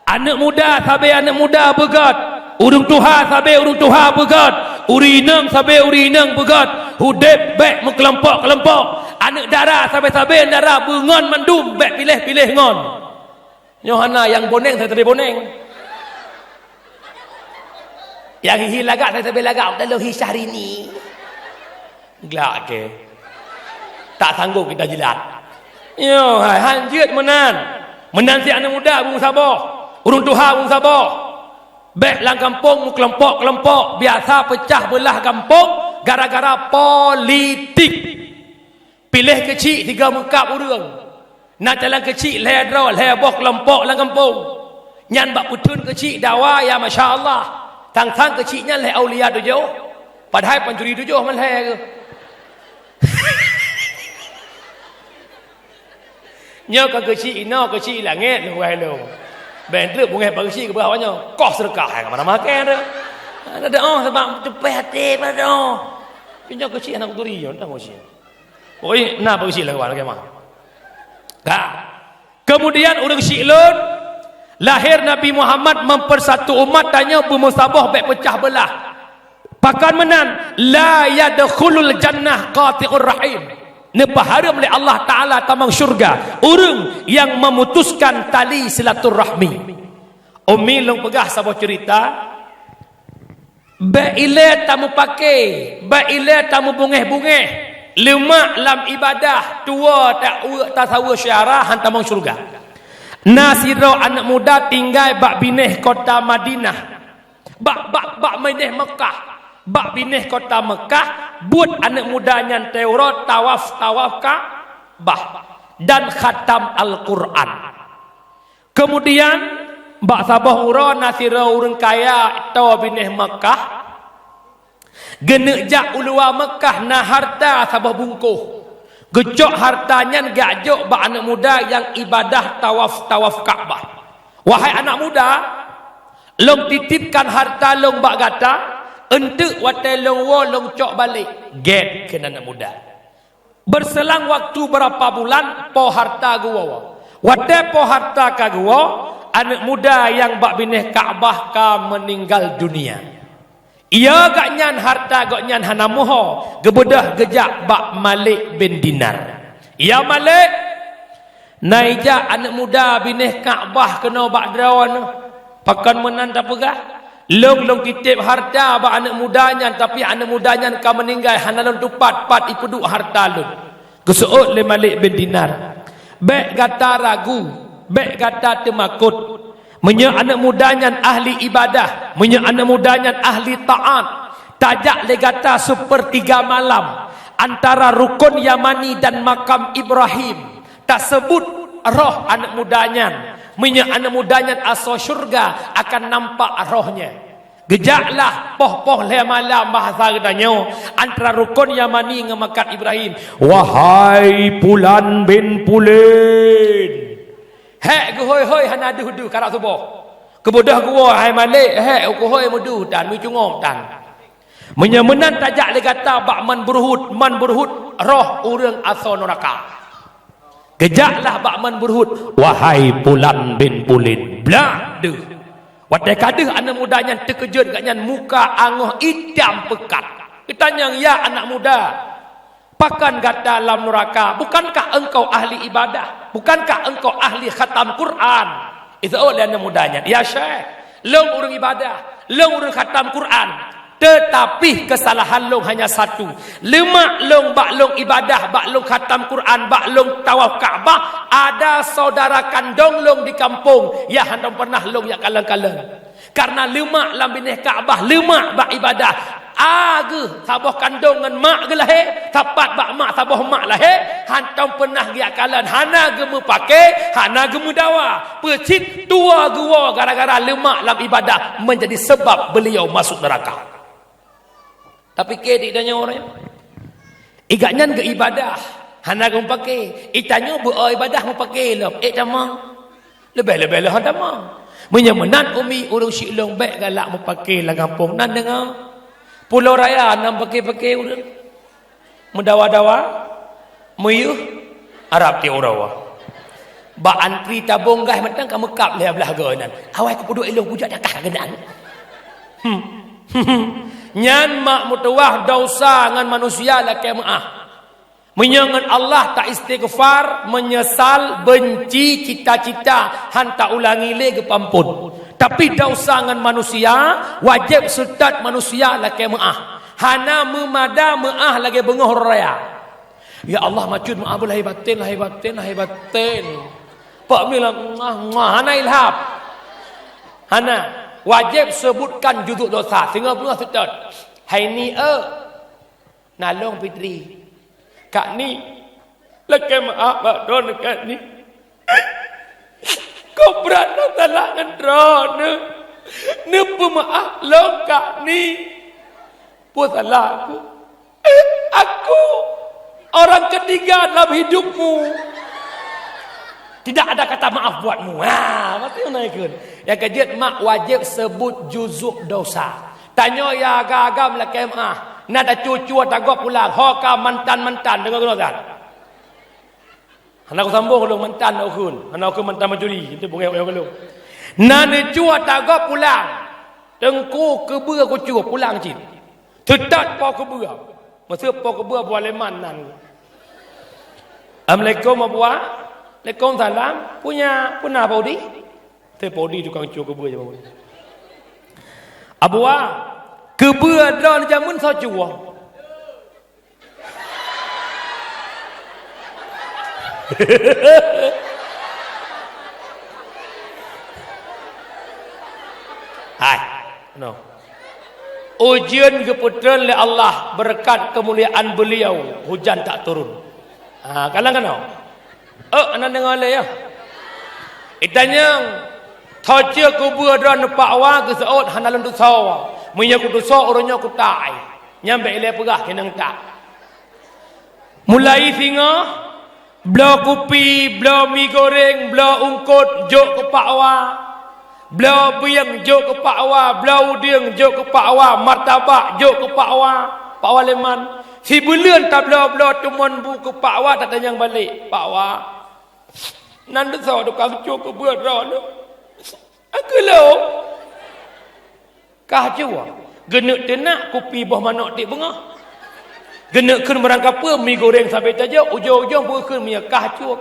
Aneuëk muda sabe aneuëk muda beugét, ureuëng tuha sabe ureuëng tuha beugét, ureuëng inong sabe ureuëng inong beugét, udeb bék meukeulompok-keulompok, aneuëk dara sabe-sabe dara beungon mandum bék piléh-piléh ngon. Nyoe hana nyang boneng sabe boneng. Nyang hihi lagak sabe lagak, udah lo hi Syahrini. Glak ke? Tak sanggup kita jilat. Nyoe hai, han jeuet meunan. Meunan cit aneuk muda beusaboh, ureueng tuha beusaboh. Bèk lam gampông meukelompok-kelompok, biasa peucah beulah gampông gara-gara politik. Piléh keuchik sigoe meukab ureueng. Na calon keuchik lhèe droe, lhèe boh kelompok lam gampông. Nyan bak peutheun keuchik dawa, ya masya Allah. Sang-sang keuchik nyan lhèe aulia tujoh, padahai pancuri tujoh man lhèe geuh. Nyoe ka keuchik inoe, keuchik langèt lôn, wahai lôn. Bèk treuk beungèh bak keuchik keu beuh awak nyoe. Koh seudeukah hai ka mana makan tu. Ada doa sebab teupèh até pada doa. Nyoe keuchik aneuk kuturi nyoe, dah keuchik. Oi, na bak keuchik lagèe mana, lagèe mana? Ka. Kemudian ureueng chik lôn, lahir Nabi Muhammad mempersatu umat, tanyoe beumeusaboh bèk peucah beulah. Pakon meunan, la yadkhulul jannah qati'ur rahim. Neupeuhareuem lé Allah Taala tamong syurga ureueng nyang memutuskan tali silaturahmi. Umi lôn peugah saboh ceurita, bèk ilèe tameupaké, bèk ilèe tameubungèh-bungèh, leumak lam ibadah, tuwoe ta-, tasaweue syedara han tamong syurga. Na sidroe aneuk muda tinggai bak binéh kota Madinah. Bak, bak, bak binéh Meukah. Bak binéh kota Meukah, buet aneuk muda nyan Teurat, tawaf, tawaf Ka'bah, dan khatam Al-Qur'an. Kemudian, bak saboh uroe na sidroe ureueng kaya tô binéh Meukah, geuneuk jak u luwa Meukah na hareuta saboh bungkôh. Geucok hareuta nyan geujok bak aneuk muda nyang ibadah tawaf, tawaf Ka'bah. Wahai aneuk muda, lôn titipkan hareuta lôn bak gata, eunteuk watèe lôn woe lôn cok balek. Gèt kheun aneuk muda. Berselang waktu beurapa bulan, po hareuta geuwoe. Watèe po hareuta ka geuwoe, aneuk muda nyang bak binéh Ka'bah ka meuninggal dunia. Iya gobnyan hareuta gobnyan hana meuho, geubeudôh geujak bak Malik bin Dinar. "Ya Malik, na ijak aneuk muda binéh Ka'bah keunoe bak droeneuh." "Pakon meunan tapeugah? Lôn, lôn titip hareuta bak aneuk muda nyan, tapi aneuk muda nyan ka meuninggai, hana lôn tupat pat ipeuduek hareuta lôn." Geuseuôt lé Malik bin Dinar, "Bèk gata ragu, bèk gata teumakot. Meunyoe aneuk muda nyan ahli ibadah, meunyoe aneuk muda nyan ahli taat, tajak lé gata seupeurtiga malam antara Rukon Yamani dan Makam Ibrahim, taseubut roh aneuk muda nyan. Meunyoe aneuk muda nyan asoe syeuruga, akan nampak rohnya." Geujaklah poh-poh lhèe malam bahasa geutanyoe antara Rukon Yamani ngon Makam Ibrahim. "Wahai Pulan bin Pulan!" Hèk geuhôi-hôi hana deuh-deuh karab suboh. Geubeudôh geuwoe, "Hai Malik, hèk geuhôi meudeuh tan, meucungok tan. Meunyoe meunan tajak lé gata bak Man Burhut, Man Burhut roh ureueng asoe nuraka." Geujaklah bak Man Burhut, "Wahai Pulan bin Pulan!" Blah deuh. Watèe ka deuh aneuk muda nyan teukeujot, gobnyan muka angoh itam peukat. Geutanyong, "Ya anak muda, pakon gata lam nuraka? Bukankah engkau ahli ibadah? Bukankah engkau ahli khatam Quran?" Iseuôt lé aneuk muda nyan, "Ya Syekh, lôn ureueng ibadah, lôn ureueng khatam Quran. Teutapi keusalahan lôn hanya satu. Leumak lôn bak lôn ibadah, bak lôn khatam Quran, bak lôn tawaf Ka'bah, ada saudara kandong lôn di kampông nyang hana pernah lôn jak kalon-kalon. Karena leumak lam binéh Ka'bah, leumak bak ibadah. A geuh saboh kandong ngon mak geuh lahé, sapat bak mak saboh mak lahé, hantom pernah geujak kalon, hana geumeupaké, hana geumeudawa. Peucit tuwoe geuwoe gara-gara leumak lam ibadah menjadi sebab beliau masuk neraka." Tapiké dik tanyoe nyoe. Gobnyan geuibadah, hana geumeupaké. Geutanyoe beu ibadah meupaké lom, ék tamong. Leubeh-leubeh lom hana tamong. Meunyoe meunan umi ureueng Syiek lôn bèk galak meupaké lam gampông nan deungoe. Pulo Raya na meupaké-paké ureueng. Meudawa-dawa, meuyeuh, Arab tiep uroe. Bak antri tabong gah mantong ka meukab lhèe blah goe nan. Awai kupeuduek ilôn kujak dakah keunan. Hmm. Nyan mak meutuwah desya ngon manusia lakèe meu'ah. Meunyoe ngon Allah ta istighfar, meunyeusal, beunci, cita-cita, han ta ulangi lé geupeuampôn. Tapi desya ngon manusia, wajéb seutôt manusia lakèe meu'ah. Hana meumada meu'ah lagèe beungoh raya. Ya Allah, macut meu'ah beuh lahé batén, lahé batén, lahé batén. Pak Mila, muah, muah, hana ilham. Hana. Wajéb seubutkan juzuk dosa. Singoh beungoh seutôt. Hai ni, eu. Nalong Fitri. Kak ni. Lakée meu'ah bak droeneuh Kak ni. Kok brat lôn salah ngon droeneuh. Neupeumeu'ah lôn Kak ni. Peue salah aku? Aku orang ketiga dalam hidupmu. Tidak ada kata maaf buatmu. Ha, pasti na ikut. Nyang keujeuet mak wajéb seubut juzuk dosa. Tanyoe ya agam-agam lakée meu'ah. Na tacue-cue tagob pulang. Ho ka mantan-mantan deungon geunoe that. Hana kusambong lôn mantan na ukeuen. Hana ukeuen mantan mencuri. Itu bungéh-bungéh lôn. Na neucue tagob pulang. Teungku keubeue kucue pulang cit. Teutat po keubeue. Meuseue po keubeue buah leman nan. Assalamualaikum Abuwa. Waalaikumsalam. Punya, puna Pak Udi? Teu Pak Udi tukang cue keubeue je Pak Udi. Abuwa, keubeue droeneuh jameun soe cue? Hai, no. Ujeuen geupeutreun lé Allah, beureukat keumuliaan beuliau, hujan tak turun. Ha, kalang keunoe. Ôk, hana deungoe lé, ya. Itanyong, soe cue keubeue droeneuh Pak Wa geuseuôt hana lôn tusoe. Meunyoe kutusoe, uroe nyoe kutai. Nyan bék ilée peugah keunong tak. Mulai singoh, bloe kupi, bloe mi goreng, bloe eungkôt, jok keu Pak Wa. Bloe bieng, jok keu Pak Wa. Bloe udeueng, jok keu Pak Wa. Martabak, jok keu Pak Wa. Pak Wa leman. Sibuleuen tabloe-bloe teumon bu keu Pak Wa, tatanyong balek, "Pak Wa, nan teusoe tukang cue keubeue droeneuh?" "Akeuh lôn." Kah cue. Geuneuk teunak kupi boh manok tieb beungoh. Geuneuk kheun meurangkapeue mi goreng sabe tajok, ujong-ujong peue kheun meunyoe kah cue.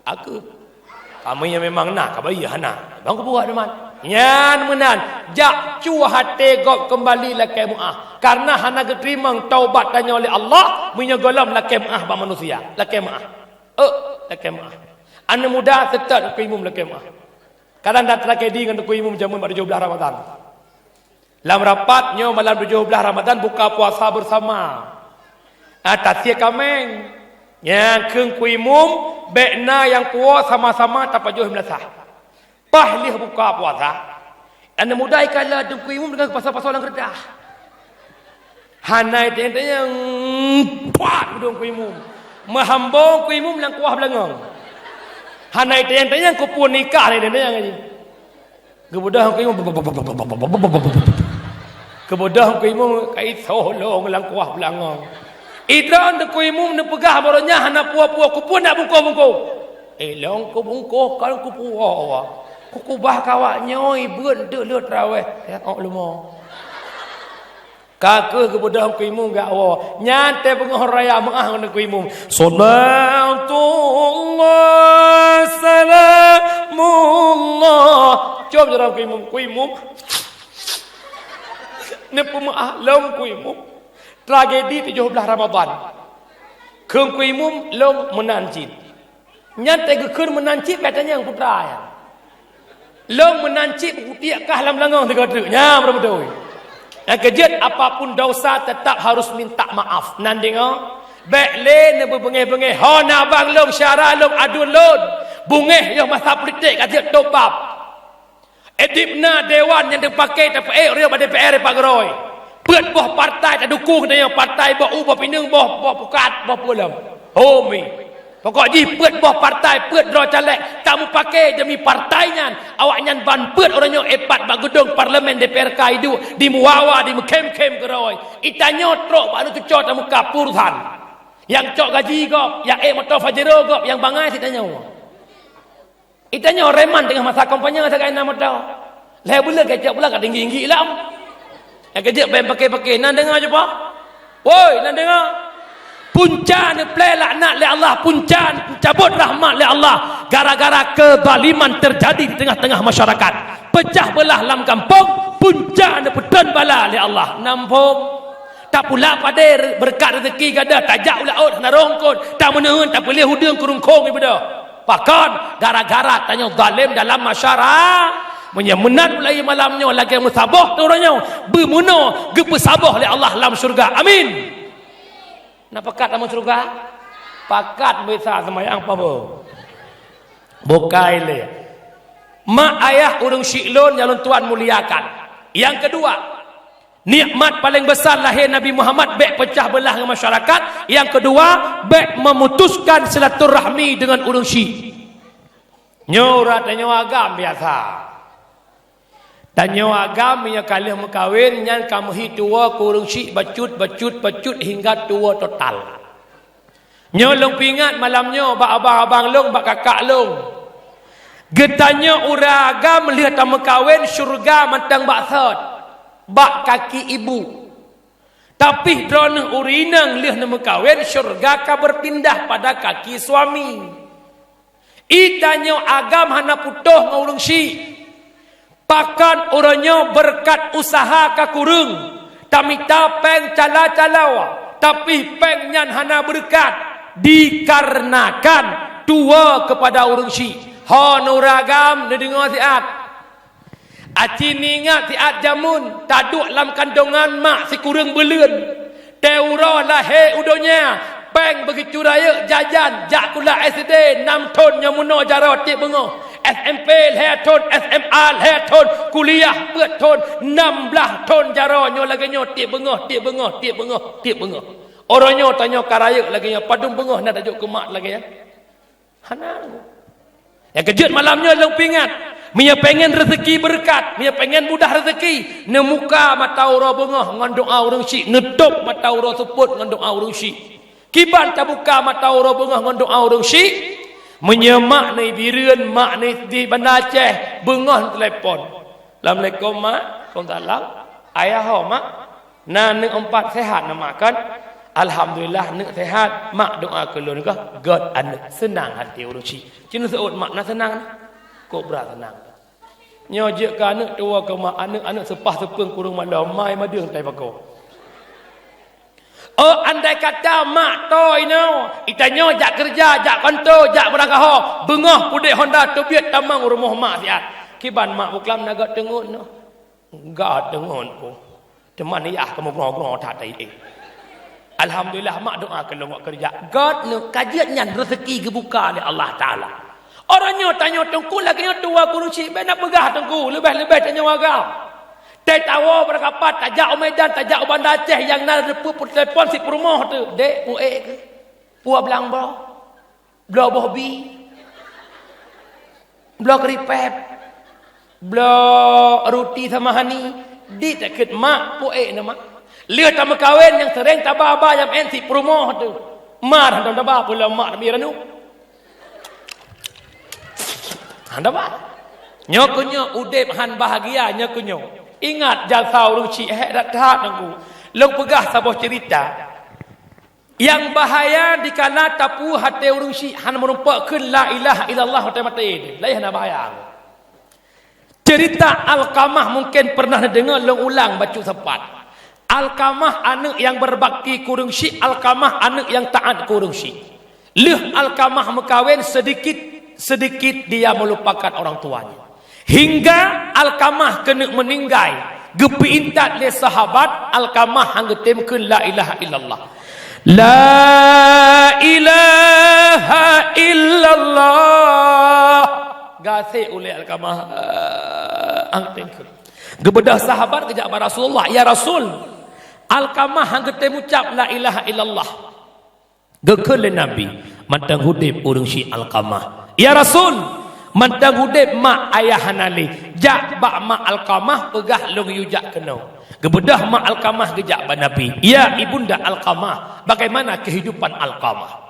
Akeuh. Kamoe nyang memang na, ka bayeue hana. Bang kubuat teuma. Nyan meunan, jak cue até gob keumbali lakée meu'ah. Kareuna hana geuteurimong taubat tanyoe lé Allah, meunyoe gohlom lakée meu'ah bak manusia. Lakée meu'ah. Ôk, lakée meu'ah. Aneuk muda seutôt Teungku Imum lakée meu'ah. Kadang that tragedi ngon Teungku Imum jameun bak tujoh blaih Ramadhan. Lam rapat nyoe malam tujoh blaih Ramadhan buka puasa beusama. Ah, tasie kaméng. Nyang kheun Teungku Imum, bék na nyang puwoe sama-sama tapajoh meulasah. Paih lheueh buka puasa, aneuk muda ikalon Teungku Imum deungon pasoe-pasoe lam reudah. Hana itanyong-tanyong, puat udong Teungku Imum. Meuhambong Teungku Imum lam kuah beulangong. Hana itanyong-tanyong, keupeue nikah hana itanyong-tanyong lagi. Geubeudôh Teungku Imum. Geubeudôh Teungku Imum ka isoh lôn lam kuah beulangong. Idroen Teungku Imum neupeugah baroe nyan hana puwoe-puwoe, keupeue nak bungkôh-bungkôh. Ilôn kubungkôh kon kupuwoe. Kukubah keu awak nyoe beuet deuh lheueh teurawéh. Ya, ôk leumo. Ka kheueh geubeudôh Teungku Imum geuwoe. Nyan teuh beungoh raya meu'ah ngon Teungku Imum. Salatullah, salamullah. Cop jaroe Teungku Imum. Teungku Imum. Neupeumeu'ah lôn Teungku Imum. Tragedi tujoh blaih Ramadhan. Kheun Teungku Imum lôn meunan cit. Nyan teuh geukheun meunan cit, bék tanyong putra nyan. Lôn meunan cit beukutiek kah lam langong sigoe treuk. Nyan beutôi. Nyang keujeuet, apapun dosa tetap harus minta maaf. Nan deungoe, bék lé neubeubeungéh-beungéh. Ho na bang lôn, syara lôn, aduen lôn. Beungéh yoh masa politik ka jeuet tobab. Édip na dewan nyang teupaké tapeuék ureuëng bak D P R Pak Geurôi. Peuet boh partai tadukong tanyoe, partai boh u, boh pineung, boh, boh pukat, boh peue lom. Ho mi. Pokok jih peuet boh partai, peuet droe caleg tameupaké demi partai nyan. Awaknyan ban peuet uroe nyoe ipat bak geudong parlemen D P R ka iduek di Muwawa, di Meukhém-khém Geurôi. Itanyoe trok bak Leutuco tameuka peue urusan. Nyang cok gaji gob, nyang ék moto Pajero gob, nyang bangai sitanyoe. Itanyoe reman teungoh masa kampanye sagai na moto. Lhée buleuen kecok pula ka tinggi-tinggi lom. Nyang keujeuet bèk paké-paké, nan deungoe cuba? Woi, nan deungoe? Punca neuplè laknat lé Allah, punca neucabot rahmat lé Allah gara-gara kezaliman terjadi di tengah-tengah masyarakat. Pecah belah lam kampung, punca neupeutrön bala lé Allah. Nam phom. Tapula padé beureukat reuzeki gadoh, tajak u laôt hana roh eungkôt, tameuneuen tapeuleueh udeueng kureueng khong ibeudôh. Pakon? Gara-gara tanyoe zalem dalam masyara-, meunyoe meunan mulai malam nyoe lagée meusaboh teuh uroe nyoe, beumeunoe geupeusaboh lé Allah lam syeuruga. Amin. Na pakat lam syeuruga? Pakat bisa seumayang pabo. Bukai lé. Mak ayah ureueng syik lôn nyang lôn tuan muliakan. Nyang keudua, nikmat paleng besar lahé Nabi Muhammad bék peucah beulah ngon masyarakat. Nyang keudua, bék memutuskan silaturahmi deungon ureueng syik. Nyoe urat tanyoe agam biasa. Tanyoe agam meunyoe ka lheueh meukawen nyan ka meuhi tuwoe keu ureueng syik bacut, bacut, bacut hingga tuwoe total. Nyoe lôn peuingat malam nyoe bak abang-abang lôn, bak kakak lôn. Geutanyoe ureueng agam lheueh tameukawen syeuruga mantong bak sot, bak kaki ibu. Tapi droeneuh ureueng inong lheueh neumeukawen syeuruga ka beupindah pada kaki suami. Geutanyoe agam hana putôh ngon ureueng syik. Pakon uroe nyoe beureukat useuha ka kureueng, tamita péng cala-cala, tapi péng nyan hana beureukat, dikarenakan tuwoe keupada ureueng syik. Ho nuragam neudeungoe siat. Aci neuingat siat jameun taduek lam kandongan mak sikureueng buleuen. Teuh uroe lahé u donya, péng beugicurayeuk jajan jak sikula S D nam thon nyoe meunoe jaroe tieb beungoh, S M P lhée thon, S M A lhée thon, kuliah peuet thon, nam blaih thon jaroe nyoe lagée nyoe tieb beungoh, tieb beungoh, tieb beungoh, tieb beungoh. Uroe nyoe tanyoe ka rayeuk lagée nyoe, padum beungoh na tajok keu mak lagée nyan? Hana. Nyang keujeuet malam nyoe lôn peuingat, meunyoe péngen reuzeki beureukat, meunyoe péngen mudah reuzeki, neumuka mata uroe beungoh ngon doa ureueng syik, neutôb mata uroe seupôt ngon doa ureueng syik. Kiban tabuka mata uroe beungoh ngon doa ureueng syik? Meunyoe mak neuh Bireuen, mak neuh di Banda Aceh, beungoh neutelepon. Assalamualaikum, Mak. Waalaikumsalam. Ayah ho, Mak? Na aneuk empat sehat na, Mak, kan? Alhamdulillah, aneuk sehat. Mak doa keu lôn kah? Göt aneuk, seunang hati ureueng syik. Ci neuseuôt mak na seunang na. Kok brat seunang. Nyoe jeuet keu aneuk tuwoe keu mak, aneuk-aneuk seupah seupeueng kureueng malom, mai madeueng tai pakoe. Oh, andai kata mak toe inoe, geutanyoe jak keureuja, jak kanto, jak meurangkaho, beungoh pudek honda teubiet tamong u rumoh mak siat. Kiban mak buklam na göt teungeut noh. Göt teungeut ku. Teuma yah kamoe groe-groe that tai éh. Alhamdulillah mak doa keu lôn ngon keureuja. Göt noh ka jeuet nyan reuzeki geubuka lé Allah Taala. Uroe nyoe tanyoe teungku lagée nyoe tuwoe keu ureueng syik, bék na peugah teungku, leubeh-leubeh tanyoe agam. Teuh tawoe beurangkapat, tajak u Medan, tajak u Banda Aceh nyang na reupeu peutelepon si peurumoh teuh, "Dek, puék keuh? Puwoe blang boh? Bloe boh bi? Bloe keuripép? Bloe ruti sama hani?" Di takheun mak, puék na mak. Lheueh tameukawen nyang seuréng taba-ba nyang meu'en si peurumoh teuh. Mar hana taba peue lom mak Nabi Ranu. Hana ba. Nyoe keuh nyoe udeb han bahagia nyoe keuh nyoe. Ingat jasa ureueng syik hék that-that Teungku. Lôn peugah saboh ceurita. Nyang bahaya dikala tapeue até ureueng syik han meurumpok kheun la ilaha illallah watée maté. Laén hana bahaya. Ceurita Alkamah mungken peureunah neudeungoe, lôn ulang bacut sapat. Alkamah aneuëk nyang beubakti keu ureuëng syik, Alkamah aneuëk nyang taát keu ureuëng syik. Lheueh Alkamah meukawen, seudikit-seudikit dia meulupakan orang tuanya. Hingga Alkamah keuneuk meuninggai, geupeuintat lé sahabat, Alkamah han geutem kheun la ilaha illallah. La ilaha illallah. Gasek ulée Alkamah. Ang tengke. Geubeudôh sahabat geujak bak Rasulullah, "Ya Rasul, Alkamah han geutem ucap la ilaha illallah." Geukheun lé Nabi, "Mantong udeb ureuëng syik Alkamah." "Ya Rasul, mantong udeb mak ayah hana lé. Jak bak mak Alkamah peugah lôn yue jak keunoe." Geubeudôh mak Alkamah geujak bak Nabi, "Ya Ibunda Alkamah, bagaimana kehidupan Alkamah?"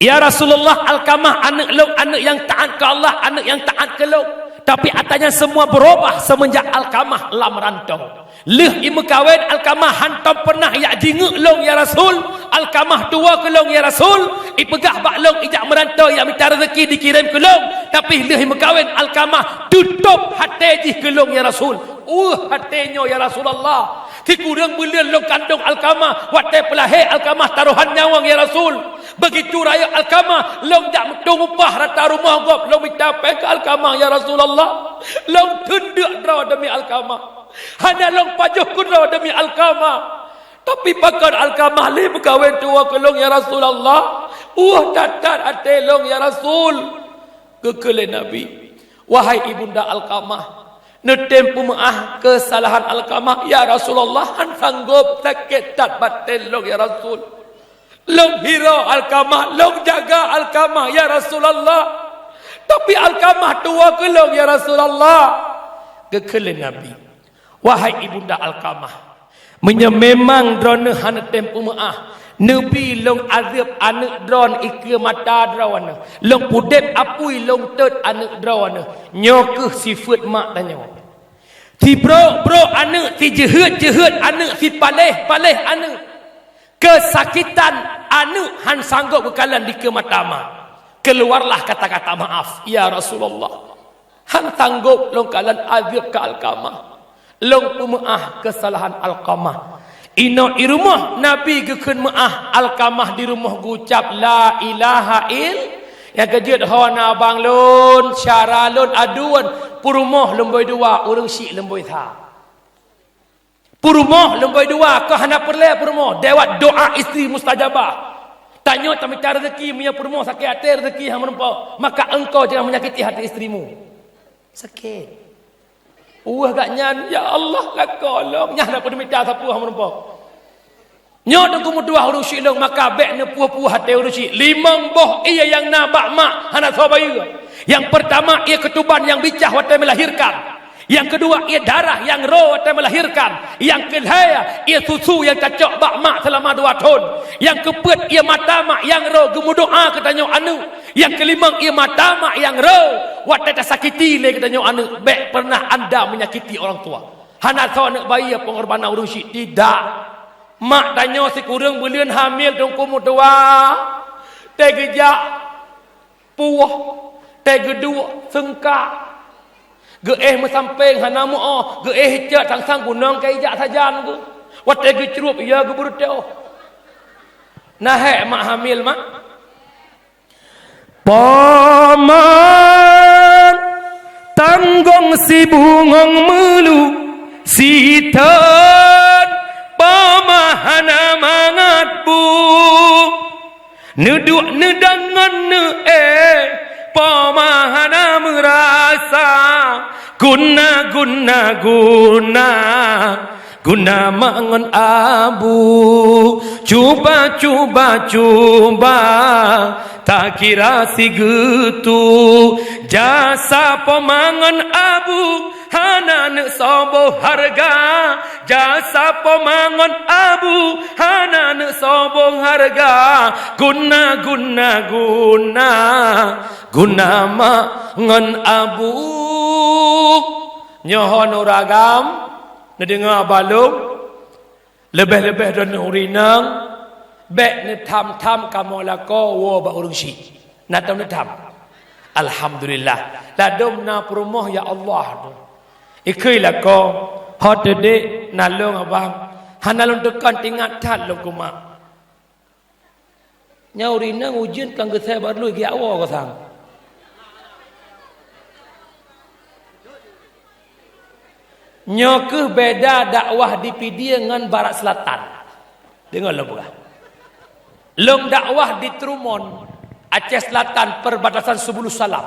"Ya Rasulullah, Alkamah aneuëk lôn, aneuëk nyang taát keu Allah, aneuëk nyang taát keu lôn. Tapi ata nyan semua beurubah seumeunjak Alkamah lam rantong. Lheueh imeukawen, Alkamah hantom peunah jak jingeuk lôn, ya Rasul. Alkamah tuwoe keu lôn, ya Rasul. Ipeugah bak lôn ijak meurantong, ijak mita reuzeki dikirém keu lôn. Tapi lheueh imeukawen, Alkamah tutôb até jih keu lôn, ya Rasul." "Weueh até nyoe, ya Rasulullah. Sikureueng buleuen lôn kandong Alkamah, watée peulahé Alkamah tarohan nyawöng, ya Rasul. Begitu rayeuk Alkamah, lôn jak meutueng upah rata rumoh gob, lôn mita péng keu Alkamah, ya Rasulullah. Lôn teundeuk droe demi Alkamah. Hana lôn pajoh keudroe demi Alkamah. Tapi pakon Alkamah lé meukawen tuwoe keu lôn, ya Rasulullah? Ueh that-that até lôn, ya Rasul. Geukheun lé Nabi, "Wahai ibunda Alkamah, neutem peumeuáh keusalahan Alkamah, ya Rasulullah, han sanggob, sakét that batén lôn, ya Rasul. Lôn hiroe Alkamah, lôn jaga Alkamah, ya Rasulullah. Tapi Alkamah tuwoe keu lôn, ya Rasulullah." Geukheun lé Nabi, "Wahai ibunda Alkamah, meunyoe memang droeneuh hana tem peumeuáh, neubi lôn azeueb aneuëk droeneuh ikeue mata droeneuh, lôn pudeb apui lôn tôt aneuëk droeneuh. Nyoe kheueh sifeuet mak tanyoe. Sibrok-brok aneuëk, sijeuheut-jeuheut aneuëk, sipaléh-paléh aneuëk. Keusakitan aneuëk han sanggob geukalon dikeue mata mak. Keuluwarlah kata-kata maaf, 'Ya Rasulullah, han sanggob lôn kalon azeueb keu Alkamah. Lôn peumeuáh keusalahan Alkamah.'" Inoe i rumoh Nabi geukheun meuáh, Alkamah di rumoh geucab, "La ilaha ill-," nyang keujeuet, "Ho na abang lôn, syara lôn, aduen, peurumoh leumbôi dua, ureuëng syiek leumbôi sa." Peurumoh leumbôi dua, keu hana peureulée peurumoh, lewat doa istri mustajabah. Tanyoe tamita rezeki, meunyoe peurumoh sakét até, rezeki hana meureumpok, maka engkau jangan menyakiti hati istrimu. Sakét. Ueh gak nyan, "Ya Allah, lakoe lôn, nyan hana peue mita sapeue hana meureumpok." Nyoe teungku meutuah ureuëng syiek lôn, maka bék neupuih-puih até ureuëng syiek. Limong boh ie nyang na bak mak hana soe bayeue. Nyang peurtama, ie keutuban nyang bicah watée meulahirkan. Nyang keudua, ie darah nyang ro watée meulahirkan. Nyang keulhée, ie susu nyang tacok bak mak seulama dua thon. Nyang keupeuet, ie mata mak nyang ro geumeudoá keu tanyoe aneuëk. Nyang keulimong, ie mata mak nyang ro watée tasakiti lé geutanyoe aneuëk. Bék pernah anda menyakiti orang tua. Hana soe aneuëk bayeue peungorbanan ureuëng syiek, tidak. Mak tanyoe sikureueng buleuen hamil teungku meutuah. Teugeujak puwoh, teugeuduk seungkak. Geuéh meusampéng hana meuoh, geuéh cot sang-sang gunong ka ijak sajan geuh. Watée geucrueb, ya geubeureutoh. Na hék mak hamil, mak? Poma tanggong sibungong meulu, sithon poma hana mangat bu. Neuduek neudang ngon neuéh, poma hana meurasa. Guna, guna, guna, guna mak ngon abu. Cuba, cuba, cuba, takira sigeutu. Jasa poma ngon abu hana neusoe boh hareuga. Jasa poma ngon abu hana neusoe boh hareuga. Guna, guna, guna, guna mak ngon abu. Nyoe hon uragam, neudeungoe bak lôn, leubeh-leubeh droeneuh ureuëng inong, bék neutham-tham kamoe lakoe woe bak ureuëng syiek. Na tom neutham? Alhamdulillah. Ladom na peurumoh, ya Allah tu. Ikheun lakoe, ho teudek na lôn abang. Hana lôn teukon, teuingat that lôn keu mak. Nyoe ureuëng inong ujeuen ka geusai bak lôn geujak woe keu sang. Nyoe kheueh beda dakwah di Pidie ngon Barat Selatan. Deungoe lôn peugah. Lôn dakwah di Trumon, Aceh Selatan, perbatasan Subulus Salam.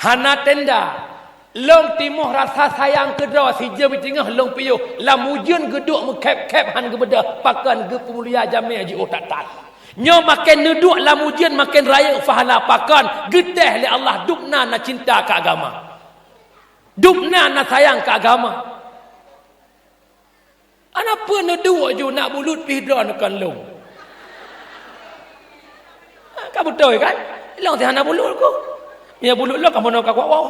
Hana tenda. Lôn timoh rasa sayang keudroe, sijeuem teungoh lôn piôh. Lam ujeuen geuduek meukhép-khép han geubeudôh, pakon geupeumulia jamé jiôh that-that. Nyoe maken neuduek lam ujeuen maken rayeuk pahala, pakon geutéh lé Allah, dubna na cinta keu agama. Dubna na sayang keu agama. Ana peue neuduek ju nak bulut pih droe neukan lôn. Ha, ka beutôi kan? Lôn si hana bulut ku. Meunyo bulut lôn ka meunoe ka kuwoe.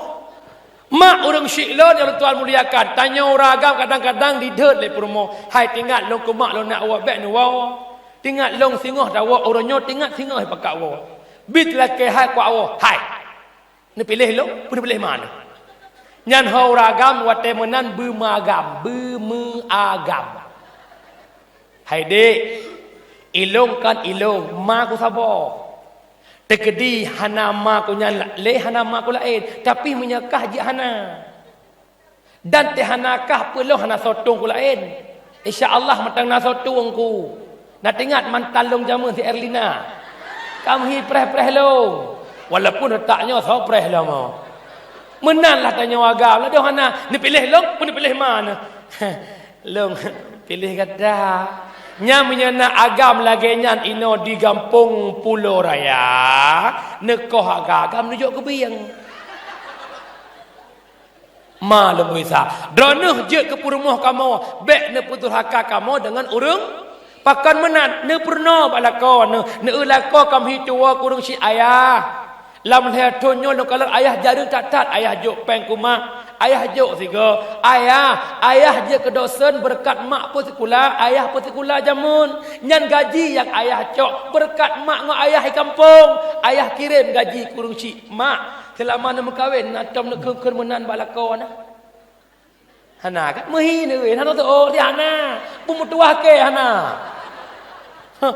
Mak ureuëng syiek lôn nyang lôn tuan muliakan, tanyoe ureuëng agam kadang-kadang didhôt lé peurumoh. Hai, teuingat lôn keu mak lôn nak woe, bék neuwoe. Teuingat lôn singoh tawoe, uroe nyoe teuingat singoh pakat woe. Bit lakée hai kuwoe. Hai. Neupiléh lôn, peue neupiléh ma lôn? Nyan ho ureueng agam watée meunan beumeagam, beumeagam. Hai dék, ilong kan ilong, ma ku saboh. Teukeudi hana ma ku nyan la-, lé hana ma ku laén, tapi meunyoe kah jeuet hana. Dan teuhana kah peulong hana soe tueng ku laén. Insya Allah mantong na soe tueng ku. Na teuingat mantan lôn jameun si Erlina. Kam hi preh-preh lôn. Walaupun utak nyoe soe preh lom. Meunan lah tanyoe agam. Ladôm hana neupiléh lôn, pun neupiléh ma nyoe. Lôn piléh gata. Nyan meunyoe na agam lagée nyan inoe di gampông Pulo Raya, neukoh agam-agam neujok keubieng. Ma lôn beuisa. Droeneuh jeuet keu peurumoh kamoe, bék neupeuduhaka kamoe deungon ureuëng. Pakon meunan, neupeurunoe bak lakoe neuh, neueu lakoe kam hi tuwoe keu ureuëng syiek ayah. Lam lhée thon nyoe lôn kalon ayah jareueng that-that, ayah jok péng keu mak, ayah jok sigoe. Ayah, ayah jeuet keu dosen beureukat mak peusikula, ayah peusikula jameun. Nyan gaji nyang ayah cok beureukat mak ngon ayah di kampông. Ayah kirém gaji keu ureuëng syiek mak. Seulama neumeukawen, na tom neukheun-kheun meunan bak lakoe na? Hana kan? Meuhi neuh, hana teuôt, hana. Beumeutuwah keu hana. Hah.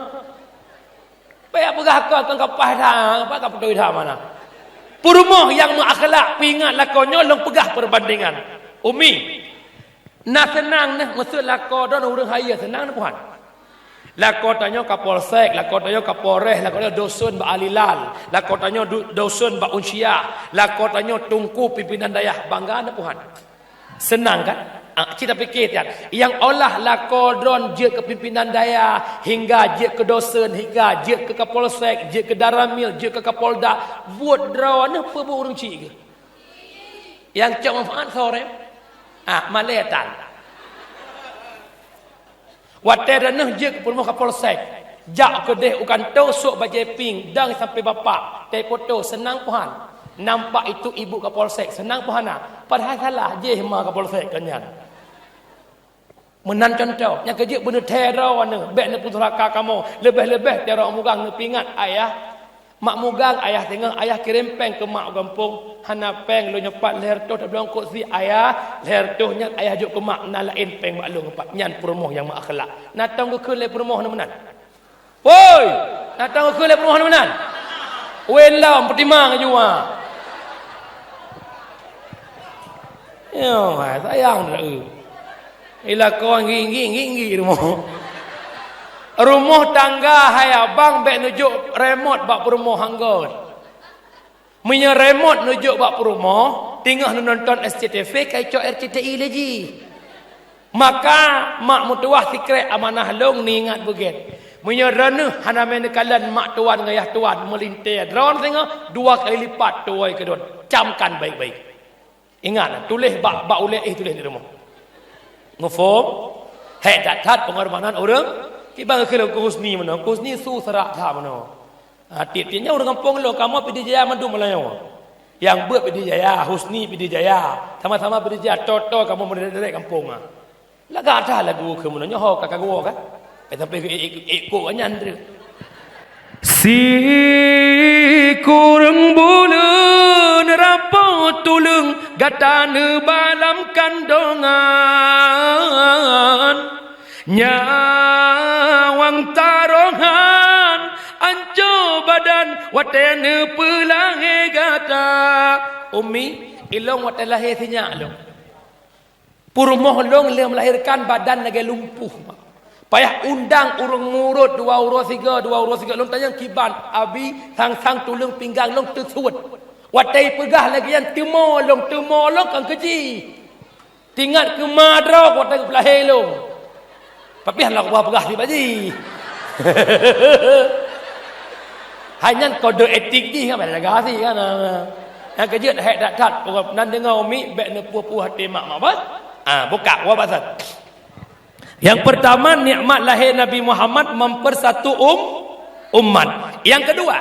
Payah peugah keu tang kapah that, apa ka beutôi that mana? Peurumoh nyang meuakhlak, peuingat lakoe nyoe lôn peugah peubandingan. Umi, na seunang neuh meuseuet lakoe droen ureuëng hayeue, seunang neuh Tuhan. Lakoe tanyoe Kapolsek, lakoe tanyoe Kapolres, lakoe tanyoe dosen bak Alilal, lakoe tanyoe du-, dosen bak Unsyah, lakoe tanyoe teungku pimpinan dayah, bangga neuh Tuhan. Seunang kan? Ah, cit tapike tiat. Nyang olah lakoe droen jeuet keu pimpinan dayah, hingga jeuet keu dosen, hingga jeuet keu Kapolsek, jeuet keu Danramil, jeuet keu Kapolda, buet droeneuh peubuet ureuëng syiek geuh. Nyang cok manfaat soe? Ah, malée tan. Watée droeneuh jeuet keu peurumoh Kapolsek, jak keudeh u kantô sôk bajée pink dang sampai bapak, teupoto seunang Tuhan. Nampak itu ibu Kapolsek, seunang Tuhan na. Padahai salah jih ma Kapolsek keu nyan. Meunan cuntoh, nyang keujeuet beuneuthée droeneuh, bék neupeuduhaka kamoe, leubeh-leubeh teuroe mugang neupeuingat ayah. Mak mugang, ayah teungoh, ayah kirém péng keu mak u gampông. Hana péng, lôn nyoe pat lhée reutôh tablong keu si ayah, lhée reutôh nyan ayah jok keu mak, na laén péng bak lôn pat. Nyan peurumoh nyang meuakhlak. Na tom geukheun lé peurumoh nyoe meunan? Woi! Na tom geukheun lé peurumoh nyoe meunan? Wen lom, peutimang aju, ha. Yo, hai, sayang dah, eh. Ila kon gigi, gigi, gigi rumoh. Rumoh tangga hai abang bék neujok remote bak peurumoh anggôt. Meunyoe remote neujok bak peurumoh, teungoh neunonton S C T V, ka icok R C T I lé jih. Maka mak meutuwah sikrek amanah lôn neuingat beugét. Meunyoe droeneuh hana meuneuk kalon mak tuan ngon yah tuan meulintée droen singoh dua kali lipat tuwoe keudroe. Camkan baik-baik. Ingat, tuléh bak, bak ulée éh tuléh di rumoh. Muphom? Hék that-that peungorbanan ureuëng. Kiban keu lôn keu Husni meunoe. Keu Husni su seurak that meunoe. Ha, tiep-tiep nyan ureuëng gampông lôn, kamoe Pidie Jaya mandum meulayeue. Nyang beuet Pidie Jaya, Husni Pidie Jaya. Sama-sama Pidie Jaya, toe-toe kamoe meuderet-deret gampông, ha. Lagak that lagu keu meunoe nyoe ho ka kagoe ka. Eh, sampai ikut nyan tu. Sikureueng buleuen rapoh tuleueng gata neuba lam kandongan. Nyawöng tarohan anco badan watée neupeulahé gata. Umi, ilong watée lahé sinyak lom. Peurumoh lôn lheueh meulahérkan badan lagée lumpuh. Payah undang ureuëng murot dua uroe sigoe, dua uroe sigoe. Lôn tanyong kiban, abi, sang-sang tuleueng pinggang lôn teusuet. Watée peugah lagée nyan teumo lôn, teumo lôn kan keuji. Tingat keu ma droe watée geupeulahé lôn. Tapi hana Allah peugah sibaji. Hai nyan kode etik jih kan, pada jaga si kan. Nyang keujeuet hék that-that, nan deungoe umi bék neupuh-puh até mak, mak bah. Ah, buka, wa basat. Yang pertama, nikmat lahé Nabi Muhammad mempersatu um-, umat. Yang kedua,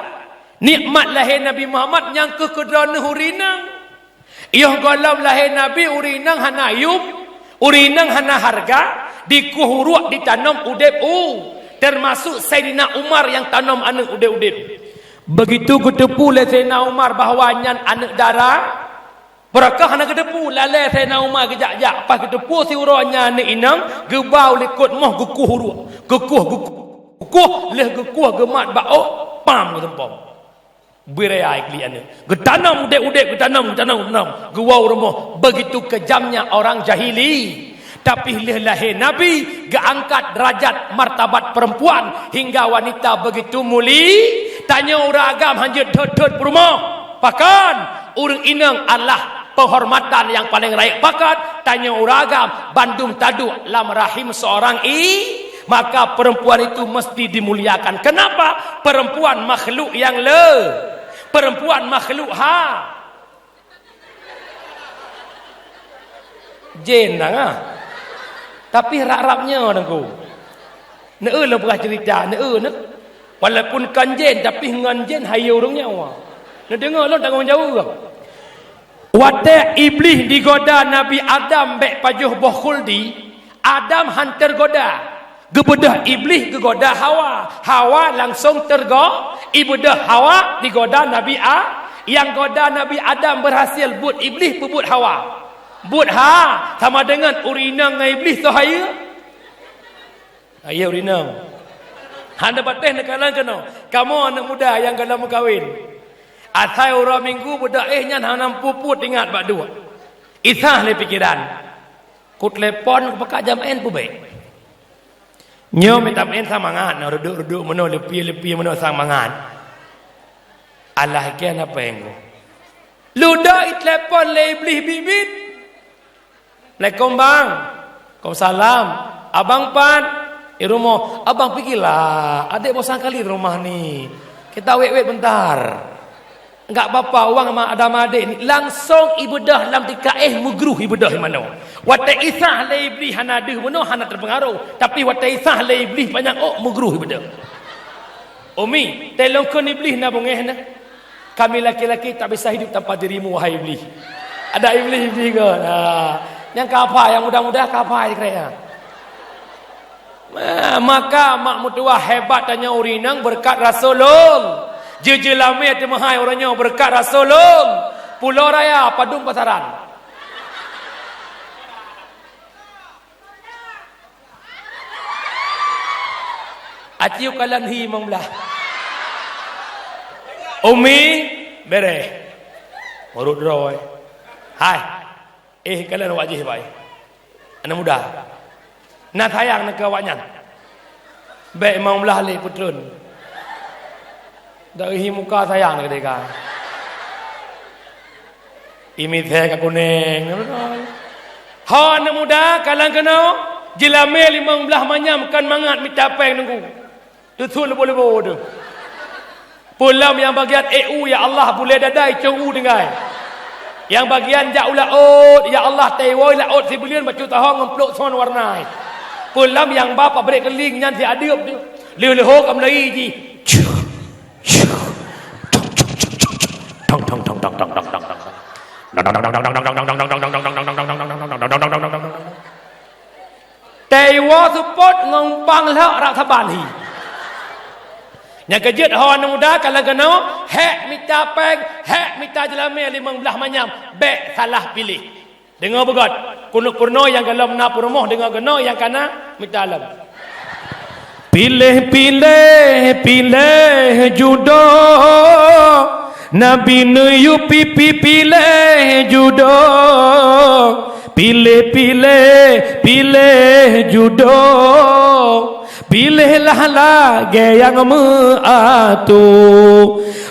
nikmat lahé Nabi Muhammad nyang keuh keudroe neuh ureuëng inong. Yoh gohlom lahé Nabi, ureuëng inong hana yuem, ureuëng inong hana hareuga, dikueh uruek ditanom udeb u, termasuk Saidina Umar nyang tanom aneuëk udeb-udeb. Begitu geuteupeue lé Saidina Umar bahwa nyan aneuëk dara, Beurakah hana geuteupeue, lalée Saidina Umar geujak-jak, pas geuteupeue siuroe nyan aneuk inong, geubau likot moh geukueh uruek. Geukueh, geukueh, geukueh, lheueh geukueh geumat bak ôk, pam geuseumpom. Beuraya klik aneuk. Geutanom udeb-udeb, geutanom, geutanom, geutanom. Geuwoe u rumoh, begitu kejamnya orang jahili. Tapi lheueh lahé Nabi, geuangkat derajat martabat perempuan hingga wanita begitu muli. Tanyoe ureueng agam hanjeuet thot-thot peurumoh. Pakon? Ureueng inong adalah penghormatan yang paling rayeuk. Pakon? Tanyoe ureueng agam bandum taduek lam rahim seorang i-, maka perempuan itu mesti dimuliakan. Kenapa? Perempuan makhluk yang le-, perempuan makhluk ha-, Jén dang ah. Tapi rab-rab nyoe Teungku. Neu lôn peugah cerita, neu neu. Walaupun kon jén, tapi ngon jén hayeue ureueng nyoe. Neudeungoe lôn tanggong jaweueb. Watée Iblih digoda Nabi Adam bék pajoh boh khuldi, Adam han teugoda. Geubeudôh Iblih geugoda Hawa. Hawa langsong teugo-, ibeudôh Hawa digoda Nabi A-, nyang goda Nabi Adam berhasil, buet Iblih peubuet Hawa. Buet ha, sama deungon ureueng inong ngon Iblih soe hayeue? Hayeue ureueng inong. Hana patéh neukalon keunoe. Kamoe aneuk muda nyang gohlom meukawen. Asai uroe Minggu beudôh éh nyan hana puput ingat bak duek. Isah lé pikeran. Kutelepon, kupeugah jam en peubék. Nyoe mita meu'en sang mangat, na reudok-reudok meunoe, leupie-leupie meunoe sang mangat. Alah, keu na péng. Ludoe itelepon lé Iblih biet-biet. "Assalamualaikum, Bang." "Waalaikumsalam." "Abang pat?" "Di rumoh." "Abang pike lah, adék bosan kali di rumah ni. Kita wét-wét bentar." Enggak apa-apa, wang ma-, ada ma adék ni. Langsong ibeudôh lam tika éh, meugruh ibeudôh manoe. Watée isah lé Iblih hana deuh meunoe, hana teupeungaroh. Tapi watée isah lé Iblih panyang ôk, meugruh ibeudôh. "Umi, tolong kon Iblih na beungéh na. Kami laki-laki tak bisa hidup tanpa dirimu, wahai Iblih." Ada Iblih, Iblih kon. Ha. Nyang kapai, nyang muda-muda kapai dikreuna. Ma-, maka mak meutuwah hebat tanyoe ureueng inong beureukat Rasulullah. Jeujeulamé teumeuhai uroe nyoe beureukat Rasulullah. Pulo Raya, padum pasaran. Aci u kalon hi limong blah. Umi, bereh. Urut droe. Hai. Eh, kalon awak jih, bai. Aneuk muda. Na sayang na keu awak nyan. Bék limong blah lé peutrön. Dari hi muka sayang na keudéh ka. Imitée ka kunéng. Ho aneuk muda, kalon keunoe, jeulamé limong blah manyam kon mangat mita péng Teungku. Teusut leubo-leubo teuh. Peulom nyang bagian ék u, ya Allah, bulée dadai cong u tinggai. Nyang bagian jak u laôt, ya Allah, taiwoe laôt sibuleuen bacut tahong ngon plôk son warna. Peulom nyang ba pabrék keuling nyan si adeueb teuh. Lheueh-lheueh ho ka meulai jih. Tong, tong, tong. Taiwoe seupôt ngon umpang lhok rab saban hi. Nyang keujeuet ho aneuk muda, kalon keunoe, hék mita péng, hék mita jeulamé limong blah manyam, bék salah piléh. Deungoe beugét, keuneuk peurunoe nyang gohlom na peurumoh, deungoe keunoe nyang ka na mita lom. Piléh, piléh, piléh judoe. Nabi neuyue pi-, pi-, piléh judoe. Piléh, piléh, piléh judoe. Piléhlah lagée nyang meuatoe.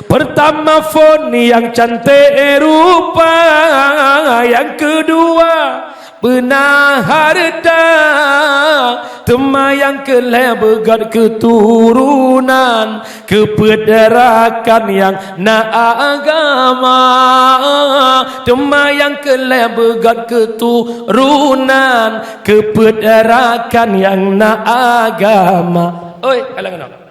Peurtama phon nyang canték rupa, nyang keudua beuna hareuta, teuma nyang keu lhée beugét keuturonan, keu peuet rakan nyang na agama, teuma nyang keu lhée beugét keuturonan, keu peuet rakan nyang na agama. Oi, kalon keunoe.